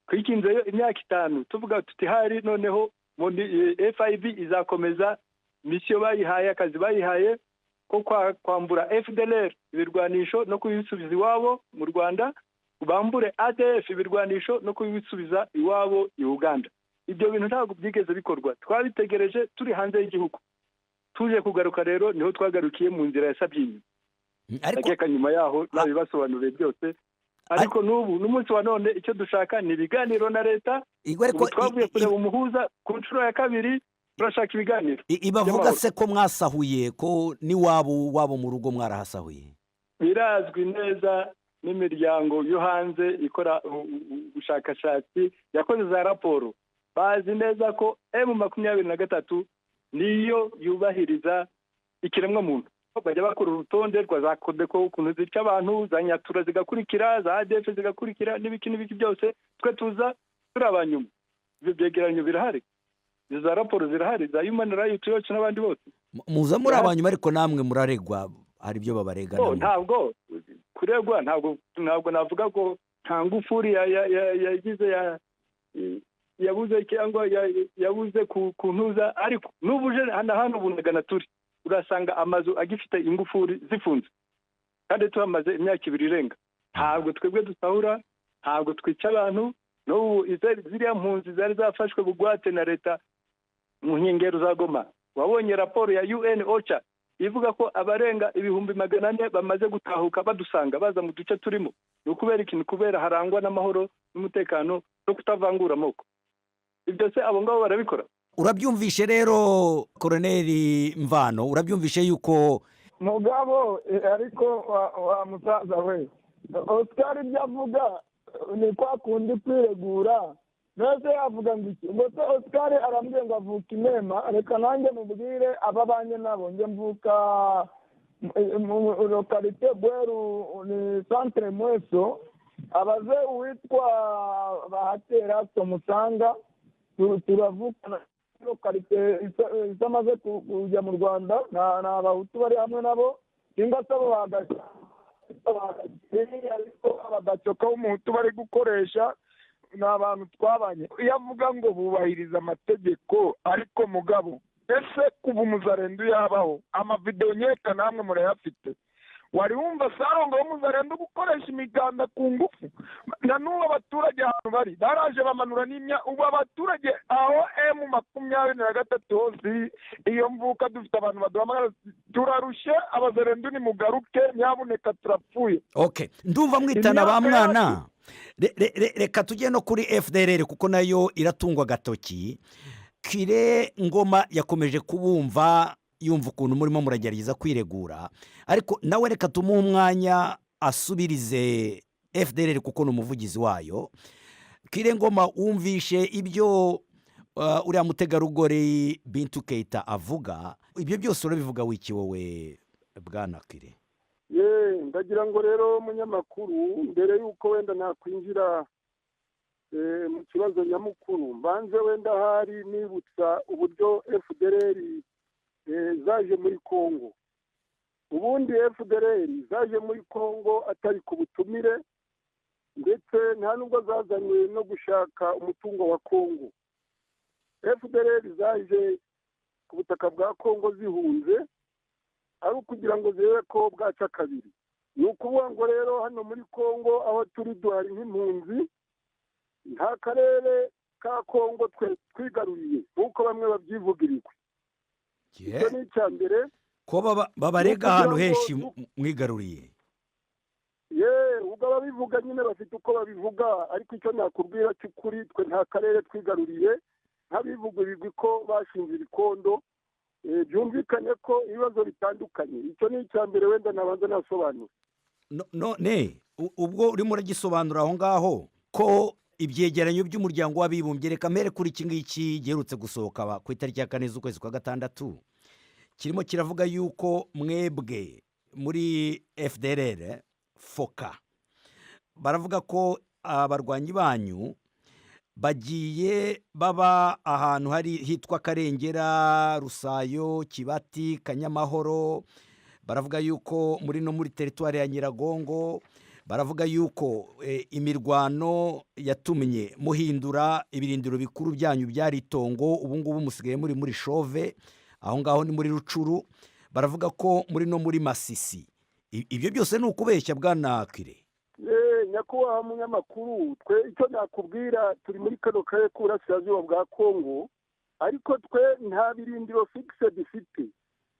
Twikinzeyo imyaka 5, tuvuga tuti hari noneho FIB izakomeza mission bayihaye, akazi bayihaye ko kwambura FDLR ibirwanisho no kubisubiza iwabo mu Rwanda, bambure ADF ibirwanisho no kubisubiza iwabo i Uganda. Ibyo bintu ntabwo byigeze bikorwa, twabitegereje turi hanze y'igihugu. Tuje kugaruka rero, niho twagarukiye mu nzira ya Sabyinyo. Ariko Ndakeka nyuma yaho nabibasobanuriye byose, ariko n'ubu n'umunsi wa none icyo dushaka ni ibiganiro na leta. Igwe, ariko Ubu twavuye kureba umuhuza ku nshuro ya kabiri, turashaka ibiganiro ibavuga by'amahoro. Se ko mwasahuye, ko n'iwabo wabo mu rugo mwarahasahuye? Birazwi neza n'imiryango yo hanze ikora ubushakashatsi, yakoze za raporo, bazi neza ko M23 niyo yubahiriza ikiremwamuntu. Bajya bakora urutonde rwa za CODECO, ukuntu zica abantu, za Nyatura zigakurikira, za ADF zigakurikira, n'ibiki n'ibiki byose. Twe tuza turi abanyuma. Ibyo byegeranyo birahari, izo za raporo zirahari za Human Rights Watch n'abandi bose. Muza muri abanyuma, ariko namwe muraregwa, hari ibyo babarega Oh, namwe. Ntabwo kuregwa, ntabwo navuga ko nta ngufuri yagize yabuze cyangwa yabuze ku ntuza, ariko n'ubu uje hano hano Bunagana turi, urasanga amazu agifite ingufuri zifunze kandi tuhamaze imyaka 2 irenga. Ntabwo twebwe dusahura, ntabwo twica abantu. N'ubu ziriya mpunzi zari zafashwe bugwate na leta mu nkengero za Goma, wabonye raporo ya UN OCHA ivuga ko abarenga 400,000 bamaze gutahuka badusanga, baza mu duce turimo. Ni ukubera ikintu, kubera harangwa n'amahoro n'umutekano no kutavangura amoko. Ibyo se abo ngabo barabikora? Urabyumvishe rero, Koroneri Mvano, urabyumvishe yuko Mugabo ariko wa musaza we Oscar, ibyo avuga ni kwa kundi kwiregura. Mbese yavuga ngo iki? Ubwo se Oscar arambwiye ngo avuka Imema, reka nanjye mubwire ababanye nabo. Njye mvuka mu localité Bweru, ni centre Mweso. Abaze uwitwa Bahatera Somusanga, turavukana. Localité isamaze kujya mu Rwanda ni Abahutu bari hamwe nabo, cyangwa se abo bagaca, ariko abagacoka w'Umuhutu bari gukoresha ni abantu twabanye. Iyo avuga ngo bubahiriza amategeko, ariko mugabo ese kuva Umuzarendo yabaho, amavidewo nkeka namwe murayafite, wari wumva sarongo w'Umuzarendo gukoresha imiganda ku ngufu? Na n'ubu abaturage ahantu bari baraje bamanura n'imya. Ubu abaturage aho M23 hose iyo mvuka, dufite abantu baduhamagara: "Turarushye, Abazarendo nimugaruke nyabuneka, turapfuye." Ok, ndumva mwitana ba Imyaka mwana. Reka tujye no kuri FDLR, kuko nayo iratungwa agatoki. Kire Ngoma yakomeje kubumva, yumva ukuntu murimo muragerageza kwiregura, ariko nawe reka tumuhe umwanya asubirize FDLR, kuko ni umuvugizi wayo. Kire Ngoma, wumvishe ibyo uriya mutegarugori Bintu Keita avuga. Ibyo byose urabivuga wiki wowe, bwana Kire? Ye, ndagira ngo rero munyamakuru, mbere y'uko wenda nakwinjira mu kibazo nyamukuru, mbanze wenda hari nibutsa uburyo FDLR zaje muri Congo. Ubundi FDLR zaje muri Congo atari ku butumire, ndetse nta nubwo zazanywe no gushaka umutungo wa Congo. FDLR zaje ku butaka bwa Kongo zihunze ari ukugira ngo zirebe ko bwaca kabiri. Ni ukuvuga ngo rero hano muri Kongo aho turi duhari nk'impunzi, nta karere ka Kongo twe twigaruriye nk'uko bamwe babyivugirirwe. Icyo ni icya mbere. Ko babarega ahantu henshi mwigaruriye. Ye, ubwo ababivuga nyine bafite uko babivuga, ariko icyo nakubwira cy'ukuri, twe nta karere twigaruriye nk'abivuga ibigwi ko bashinze ibikondo. Byumvikane ko ibibazo bitandukanye. Icyo ni icya mbere wenda nabanza nasobanura. None ubwo urimo uragisobanura aho ngaho ko ibyegeranyo by'Umuryango w'Abibumbye, reka mpere kuri iki ngiki giherutse gusohoka ku itariki ya 4 z'ukwezi kwa gatandatu, kirimo kiravuga yuko mwebwe muri FDLR FOCA, baravuga ko abarwanyi banyu bagiye baba ahantu hari hitwa Karengera, Rusayo, Kibati, Kanyamahoro. Baravuga yuko muri no muri teritwari ya Nyiragongo. Baravuga yuko imirwano yatumye muhindura ibirindiro bikuru byanyu byari Itongo, ubu ngubu musigaye muri Shove, aho ngaho ni muri Rutshuru. Baravuga ko muri no muri Masisi. Ibyo byose ni ukubeshya, bwana Kire? Nyakubahwa munyamakuru, twe icyo nakubwira, turi muri kano karere k'uburasirazuba bwa Kongo, ariko twe nta birindiro fixe dufite.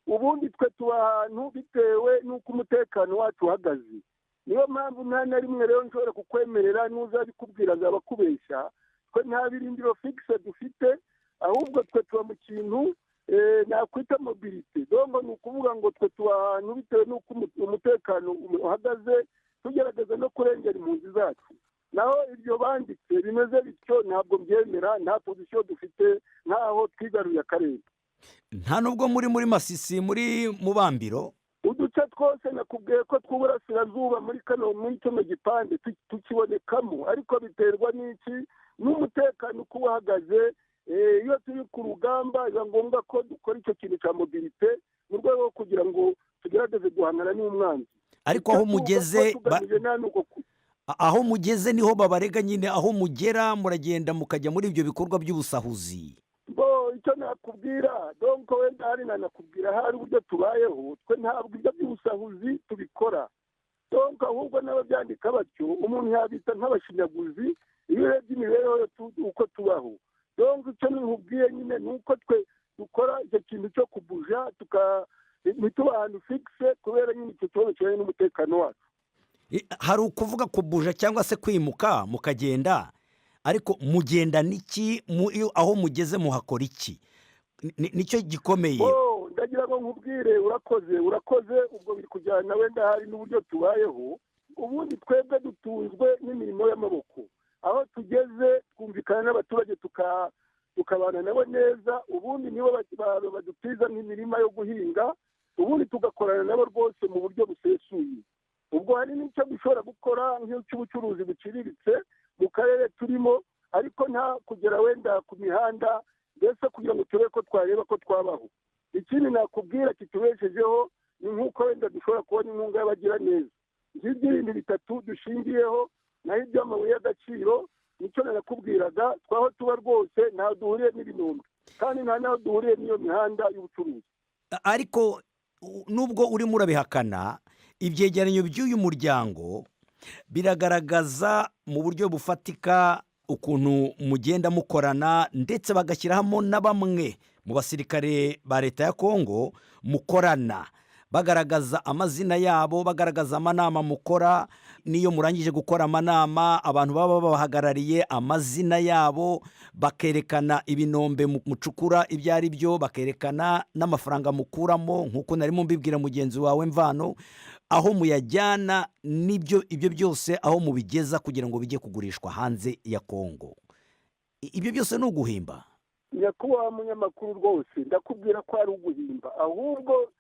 Ubundi twe tuba ahantu bitewe n'uko umutekano wacu uhagaze. Niyo mpamvu nta na rimwe rero nshobora kukwemerera, n'uzabikubwira azaba akubeshya. Twe nta birindiro fixe dufite, ahubwo twe tuba mu kintu nakwita mobilité. Donc ni ukuvuga ngo twe tuba ahantu bitewe n'uko umutekano uhagaze, tugerageza no kurengera impunzi zacu. Naho ibyo banditse bimeze bityo ntabwo mbyemera. Nta position dufite nk'aho twigaruye akarere. Nta nubwo muri Masisi, muri Mubambiro? Uduce twose nakubwiye ko tw'uburasirazuba muri kino gipande tukibonekamo, ariko biterwa n'iki? N'umutekano uko uhagaze. Iyo turi ku rugamba biba ngombwa ko dukora icyo kintu cya mobilité mu rwego rwo kugira ngo tugerageze guhangana n'umwanzi. Ariko aho mugeze niho babarega nyine. Aho mugera muragenda mukajya muri ibyo bikorwa by'ubusahuzi. Bo, icyo nakubwira, donc wenda hari nanakubwira hari uburyo tubayeho. Twe ntabwo ibyo by'ubusahuzi tubikora. Donc ahubwo n'ababyandika batyo umuntu yabita nk'abashinyaguzi iyo urebye imibereho uko tubaho. Donc icyo nkubwiye nyine ni uko twe dukora icyo kintu cyo kubuja, ntituba ahantu fixe kubera nyine icyo kibazo kijyanye n'umutekano wacu. Hari ukuvuga kubuja cyangwa se kwimuka mukagenda, ariko mugenda n'iki? Aho mugeze muhakora iki? Nicyo gikomeye. Ndagira ngo nkubwire, urakoze, urakoze. Ubwo biri kujyana wenda hari n'uburyo tubayeho. Ubundi twebwe dutunzwe n'imirimo y'amaboko. Aho tugeze twumvikana n'abaturage, tukabana nabo neza. Ubundi nibo badutiza nk'imirima yo guhinga, ubundi tugakorana nabo rwose mu buryo busesuye. Ubwo hari n'icyo dushobora gukora nk'icy'ubucuruzi buciriritse mu karere turimo, ariko nta kugera wenda ku mihanda, mbese kugira ngo turebe ko twareba ko twabaho. Ikindi nakubwira kitubeshejeho ni nk'uko wenda dushobora kubona inkunga y'abagiraneza. Ngibyo ibintu bitatu dushingiyeho. Naho iby'amabuye y'agaciro, nicyo nanakubwiraga, twaho tuba rwose ntaho duhuriye n'ibinombe, kandi nta n'aho duhuriye n'iyo mihanda y'ubucuruzi. Ariko nubwo urimo urabihakana, ibyegeranyo by'uyu muryango biragaragaza mu buryo bufatika ukuntu mugenda mukorana, ndetse bagashyiramo na bamwe mu basirikare ba leta ya Kongo mukorana, bagaragaza amazina yabo, bagaragaza amanama mukora, n'iyo murangije gukora amanama abantu baba babahagarariye, amazina yabo, bakerekana ibinombe mucukura ibyo ari byo, bakerekana n'amafaranga mukuramo, nk'uko narimo mbibwira mugenzi wawe Mvano, aho muyajyana n'ibyo, ibyo byose aho mubigeza kugira ngo bijye kugurishwa hanze ya Kongo. Ibyo byose ni uguhimba? Nyakubahwa munyamakuru, rwose ndakubwira ko ari uguhimba. Ahubwo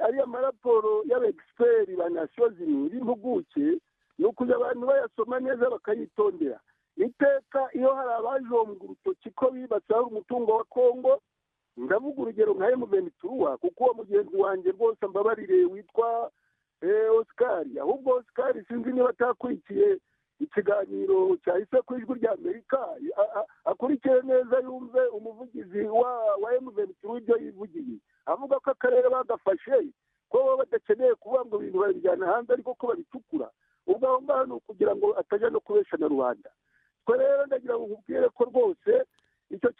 ariya maraporo y'aba experts ba Nations Unies b'impuguke, ni ukujya abantu bayasoma neza bakayitondera. Iteka iyo hari abajombwa urutoki ko bibatse hari umutungo wa Kongo, ndavuga urugero nka M23, kuko uwo mugenzi wanjye rwose mbabarire witwa Oscar, ahubwo Oscar sinzi niba atakurikiye ikiganiro cyahise ku Ijwi rya Amerika. Akurikire neza, yumve umuvugizi wa M23 ibyo yivugiye, avuga ko akarere bagafashe, ko baba badakeneye kuvuga ngo ibintu babijyana hanze, ariko ko babicukura. Ubwo aho ngaho ni ukugira ngo atajya no kubesha na rubanda. Twe rero ndagira ngo nkubwire ko rwose icyo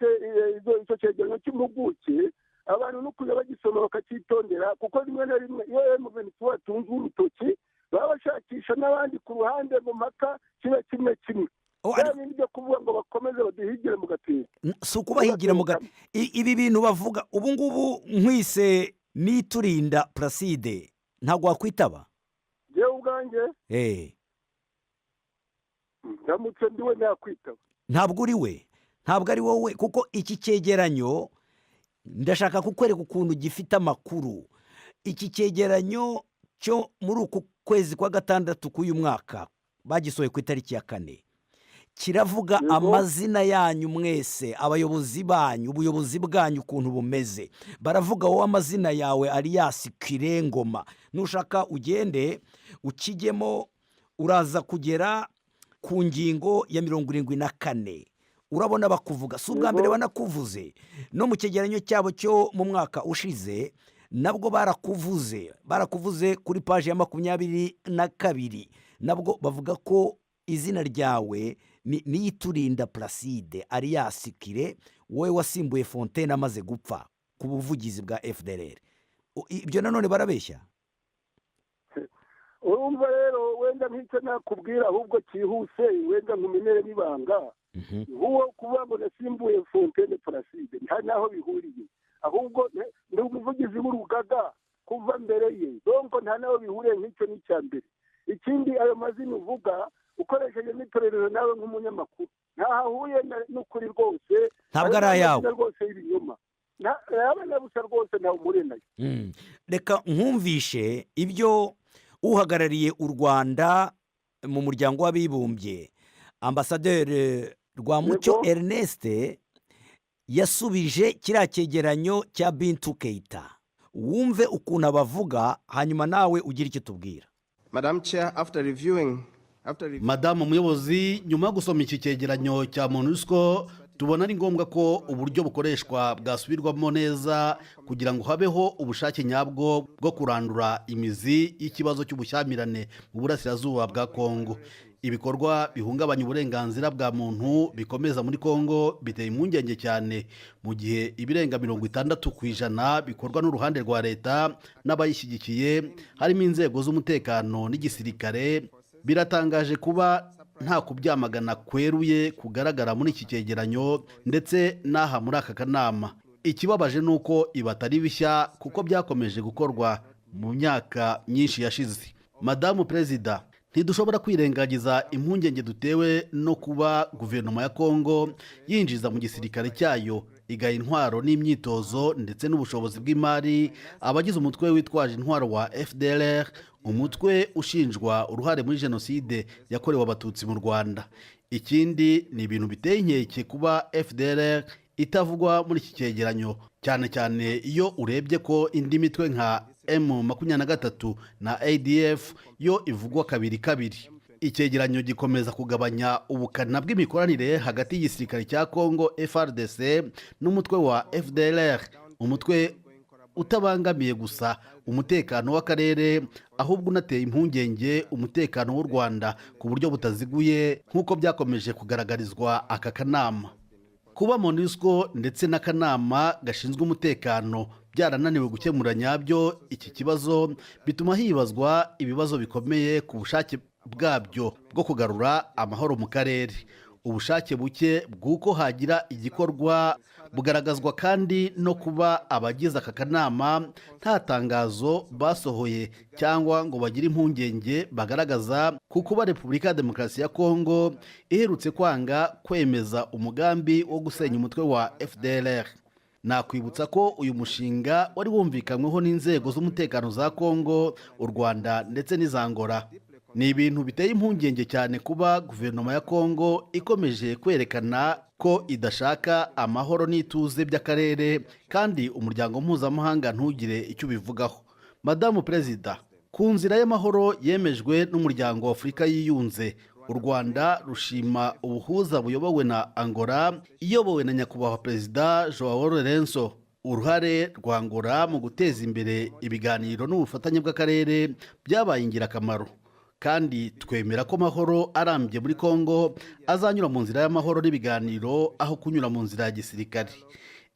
cyegeranyo cy'impuguke abantu no kujya bagisoma bakacyitondera, kuko rimwe na rimwe iyo M23 batunze urutoki, baba bashakisha n'abandi ku ruhande mu mpaka kibe kimwe kimwe. Bya bindi byo kuvuga ngo bakomeze baduhigire mu gatebo. Si ukubahigira mu gatebo. Ibi bintu bavuga ubu ngubu, nkwise Niturinda Placide, ntabwo wakwitaba? Njyewe ubwanjye? Ndamutse ndiwe nakwitaba. Ntabwo uri we, ntabwo ari wowe, kuko iki cyegeranyo ndashaka kukwereka ukuntu gifite amakuru. Iki cyegeranyo cyo muri uku kwezi kwa gatandatu k'uyu mwaka, bagisohoye ku itariki ya 4, kiravuga amazina yanyu mwese, abayobozi banyu, ubuyobozi bwanyu ukuntu bumeze. Baravuga wowe, amazina yawe, alias Kirengoma. Nushaka ugende ukijyemo, uraza kugera ku ngingo ya 74, urabona bakuvuga. Si ubwa mbere banakuvuze, no mu cyegeranyo cyabo cyo mu mwaka ushize nabwo barakuvuze. Barakuvuze kuri paji ya 22, nabwo bavuga ko izina ryawe ni Niyiturinda Placide alias Kire, wowe wasimbuye Fontaine amaze gupfa ku buvugizi bwa FDLR. Ibyo nanone barabeshya? Urumva rero, wenda nk'icyo nakubwira ahubwo cyihuse, wenda nkumenere n'ibanga, nk'uwo kuvuga ngo nasimbuye Fontaine Placide, nta n'aho bihuriye. Ahubwo ni umuvugizi w'urugaga kuva mbere ye, donc nta n'aho bihuriye. Nk'icyo ni icya mbere. Ikindi, ayo mazina uvuga, ukoresheje n'iperereza nawe nk'umunyamakuru, ntaho ahuye n'ukuri rwose. Ntabwo ari ayawe. Rwose y'ibinyoma yaba na busa rwose, ntawe umuriye nayo. Reka nkumvishe ibyo uhagarariye u Rwanda mu Muryango w'Abibumbye, Ambasaderi Rwamucyo Ernest, yasubije kiriya cyegeranyo cya Bintu Keita. Wumve ukuntu abavuga, hanyuma nawe ugire icyo tubwira. Madam Chair, after reviewing Madamu Umuyobozi, nyuma yo gusoma iki cyegeranyo cya MONUSCO, tubona ari ngombwa ko uburyo bukoreshwa bwasubirwamo neza kugira ngo habeho ubushake nyabwo bwo kurandura imizi y'ikibazo cy'ubushyamirane mu burasirazuba bwa Kongo. Ibikorwa bihungabanya uburenganzira bwa muntu bikomeza muri Kongo biteye impungenge cyane, mu gihe ibirenga 60% bikorwa n'uruhande rwa leta n'abayishyigikiye, harimo inzego z'umutekano n'igisirikare. Biratangaje kuba nta kubyamagana kweruye kugaragara muri iki cyegeranyo ndetse n'aha muri aka kanama. Ikibabaje ni uko ibi atari bishya, kuko byakomeje gukorwa mu myaka myinshi yashize. Madamu Perezida, ntidushobora kwirengagiza impungenge dutewe no kuba guverinoma ya Kongo yinjiza mu gisirikare cyayo, igaha intwaro n'imyitozo ndetse n'ubushobozi bw'imari abagize umutwe witwaje intwaro wa FDLR, umutwe ushinjwa uruhare muri jenoside yakorewe Abatutsi mu Rwanda. Ikindi ni ibintu biteye inkeke kuba FDLR itavugwa muri iki cyegeranyo, cyane cyane iyo urebye ko indi mitwe nka M23 na ADF yo ivugwa kabiri kabiri. Icyegeranyo gikomeza kugabanya ubukana bw'imikoranire hagati y'igisirikare cya Congo FARDC n'umutwe wa FDLR, umutwe utabangamiye gusa umutekano w'akarere, ahubwo unateye impungenge umutekano w'u Rwanda ku buryo butaziguye, nk'uko byakomeje kugaragarizwa aka kanama. Kuba MONUSCO ndetse n'akanama gashinzwe umutekano byarananiwe gukemura nyabyo iki kibazo, bituma hibazwa ibibazo bikomeye ku bushake bwabyo bwo kugarura amahoro mu karere. Ubushake buke bw'uko hagira igikorwa bugaragazwa kandi no kuba abagize aka kanama nta tangazo basohoye cyangwa ngo bagire impungenge bagaragaza ku kuba Repubulika ya Demokarasi ya Kongo iherutse kwanga kwemeza umugambi wo gusenya umutwe wa FDLR. Nakwibutsa ko uyu mushinga wari wumvikanyweho n'inzego z'umutekano za Kongo, u Rwanda ndetse n'iza Angola. Ni ibintu biteye impungenge cyane kuba guverinoma ya Kongo ikomeje kwerekana ko idashaka amahoro n'ituze by'akarere, kandi umuryango mpuzamahanga ntugire icyo ubivugaho. Madamu Perezida, ku nzira y'amahoro yemejwe n'Umuryango wa Afurika Yiyunze, U Rwanda rushima ubuhuza buyobowe na Angola, iyobowe na Nyakubahwa Perezida Joao Lourenço. Uruhare rwa Angola mu guteza imbere ibiganiro n'ubufatanye bw'akarere byabaye ingirakamaro, kandi twemera ko amahoro arambye muri Kongo azanyura mu nzira y'amahoro n'ibiganiro aho kunyura mu nzira ya gisirikare.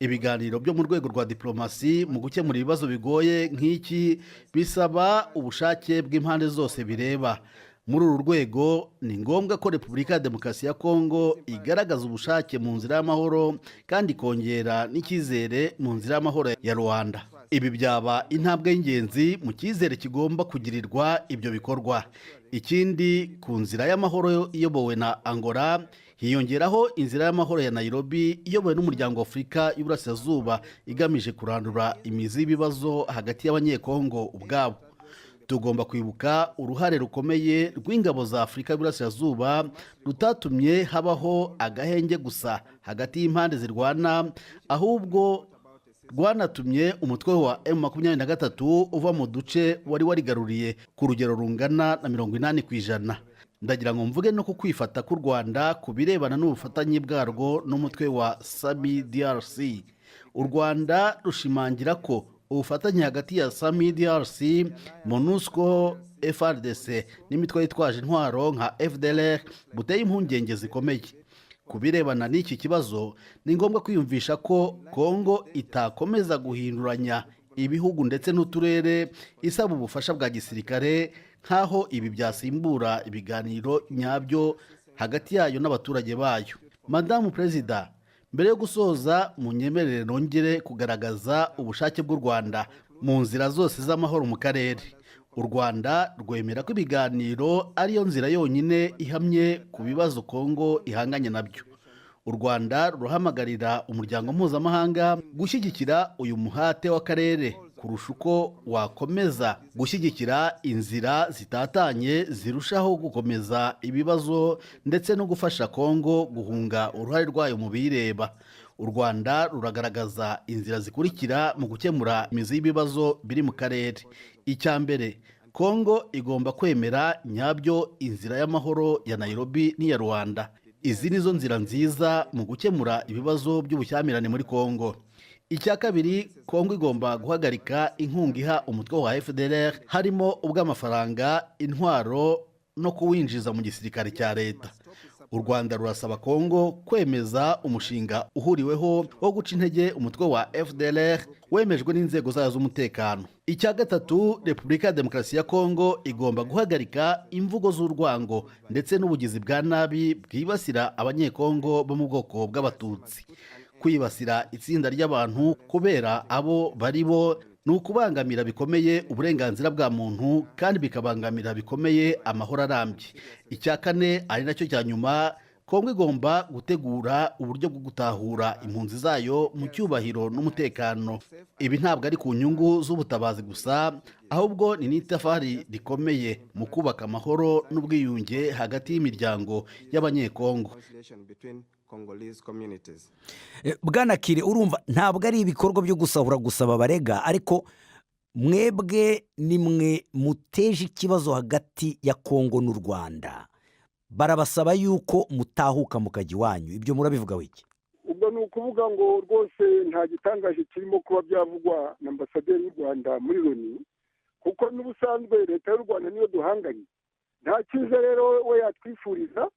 Ibiganiro byo mu rwego rwa diplomasi mu gukemura ibibazo bigoye nk'iki bisaba ubushake bw'impande zose bireba. Muri uru rwego, ni ngombwa ko Repubulika ya Demokarasi ya Kongo igaragaza ubushake mu nzira y'amahoro kandi ikongera n'icyizere mu nzira y'amahoro ya Luanda. Ibi byaba intambwe y'ingenzi mu cyizere kigomba kugirirwa ibyo bikorwa. Ikindi, ku nzira y'amahoro iyobowe na Angola hiyongeraho inzira y'amahoro ya Nairobi iyobowe n'Umuryango wa Afurika y'Uburasirazuba, igamije kurandura imizi y'ibibazo hagati y'Abanyekongo ubwabo. Tugomba kwibuka uruhare rukomeye rw'ingabo za Afurika y'Uburasirazuba rutatumye habaho agahenge gusa hagati y'impande zirwana, ahubwo rwanatumye umutwe wa M23 uva mu duce wari warigaruriye ku rugero rungana na 80%. Ndagira ngo mvuge no ku kwifata k'u Rwanda ku birebana n'ubufatanye bwarwo n'umutwe wa SAMIDRC. U Rwanda rushimangira ko ubufatanye hagati ya SAMIDRC, MONUSCO, FARDC n'imitwe yitwaje intwaro nka FDLR buteye impungenge zikomeye. Ku birebana n'iki kibazo, ni ngombwa kwiyumvisha ko Kongo itakomeza guhinduranya ibihugu ndetse n'uturere isaba ubufasha bwa gisirikare, nk'aho ibi byasimbura ibiganiro nyabyo hagati yayo n'abaturage bayo. Madamu Perezida, mbere yo gusoza, mu nyemerere nongere kugaragaza ubushake bw'u Rwanda mu nzira zose z'amahoro mu karere. U Rwanda rwemera ko ibiganiro ariyo nzira yonyine ihamye ku bibazo Kongo ihanganye nabyo. U Rwanda rurahamagarira umuryango mpuzamahanga gushyigikira uyu muhate w'akarere kurusha uko wakomeza gushyigikira inzira zitatanye zirushaho gukomeza ibibazo, ndetse no gufasha Kongo guhunga uruhare rwayo mu biyireba. U Rwanda ruragaragaza inzira zikurikira mu gukemura imizi y'ibibazo biri mu karere. Icya mbere, Kongo igomba kwemera nyabyo inzira y'amahoro ya Nairobi n'iya Luanda. Izi nizo nzira nziza mu gukemura ibibazo by'ubushyamirane muri Kongo. Icya kabiri, Kongo igomba guhagarika inkunga iha umutwe wa FDLR, harimo ubw'amafaranga, intwaro no kuwinjiza mu gisirikare cya leta. U Rwanda rurasaba Kongo kwemeza umushinga uhuriweho wo guca intege umutwe wa FDLR wemejwe n'inzego zayo z'umutekano. Icya gatatu, Repubulika ya Demokarasi ya Kongo igomba guhagarika imvugo z'urwango ndetse n'ubugizi bwa nabi bwibasira Abanyekongo bo mu bwoko bw'Abatutsi. Kwibasira itsinda ry'abantu kubera abo bari bo ni ukubangamira bikomeye uburenganzira bwa muntu kandi bikabangamira bikomeye amahoro arambye. Icya kane, ari nacyo cya nyuma, Kongo igomba gutegura uburyo bwo gutahura impunzi zayo mu cyubahiro n'umutekano. Ibi ntabwo ari ku nyungu z'ubutabazi gusa, ahubwo ni n'itafari rikomeye mu kubaka amahoro n'ubwiyunge hagati y'imiryango y'Abanyekongo. Bwana Kire, urumva ntabwo ari ibikorwa byo gusahura gusa babarega, ariko mwebwe ni mwe muteje ikibazo hagati ya Kongo n'u Rwanda. Barabasaba yuko mutahuka mukajya iwanyu. Ibyo murabivuga wiki? Ubwo ni ukuvuga ngo rwose nta gitangaje kirimo kuba byavugwa na ambasaderi w'u Rwanda muri Loni, kuko n'ubusanzwe leta y'u Rwanda niyo duhanganye. Nta cyiza rero we yatwifuriza.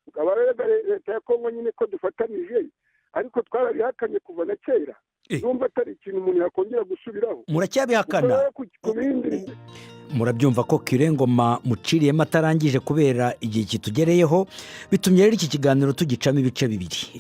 Ukaba rero leta ya Kongo nyine ko dufatanije, ariko twarabihakanye kuva na kera. Numva atari ikintu umuntu yakongera gusubiraho. Muracyabihakana? Ku bindi. Murabyumva ko Ngoma muciriyemo atarangije kubera igihe kitugereyeho, bitumye rero iki kiganiro tugicamo ibice bibiri.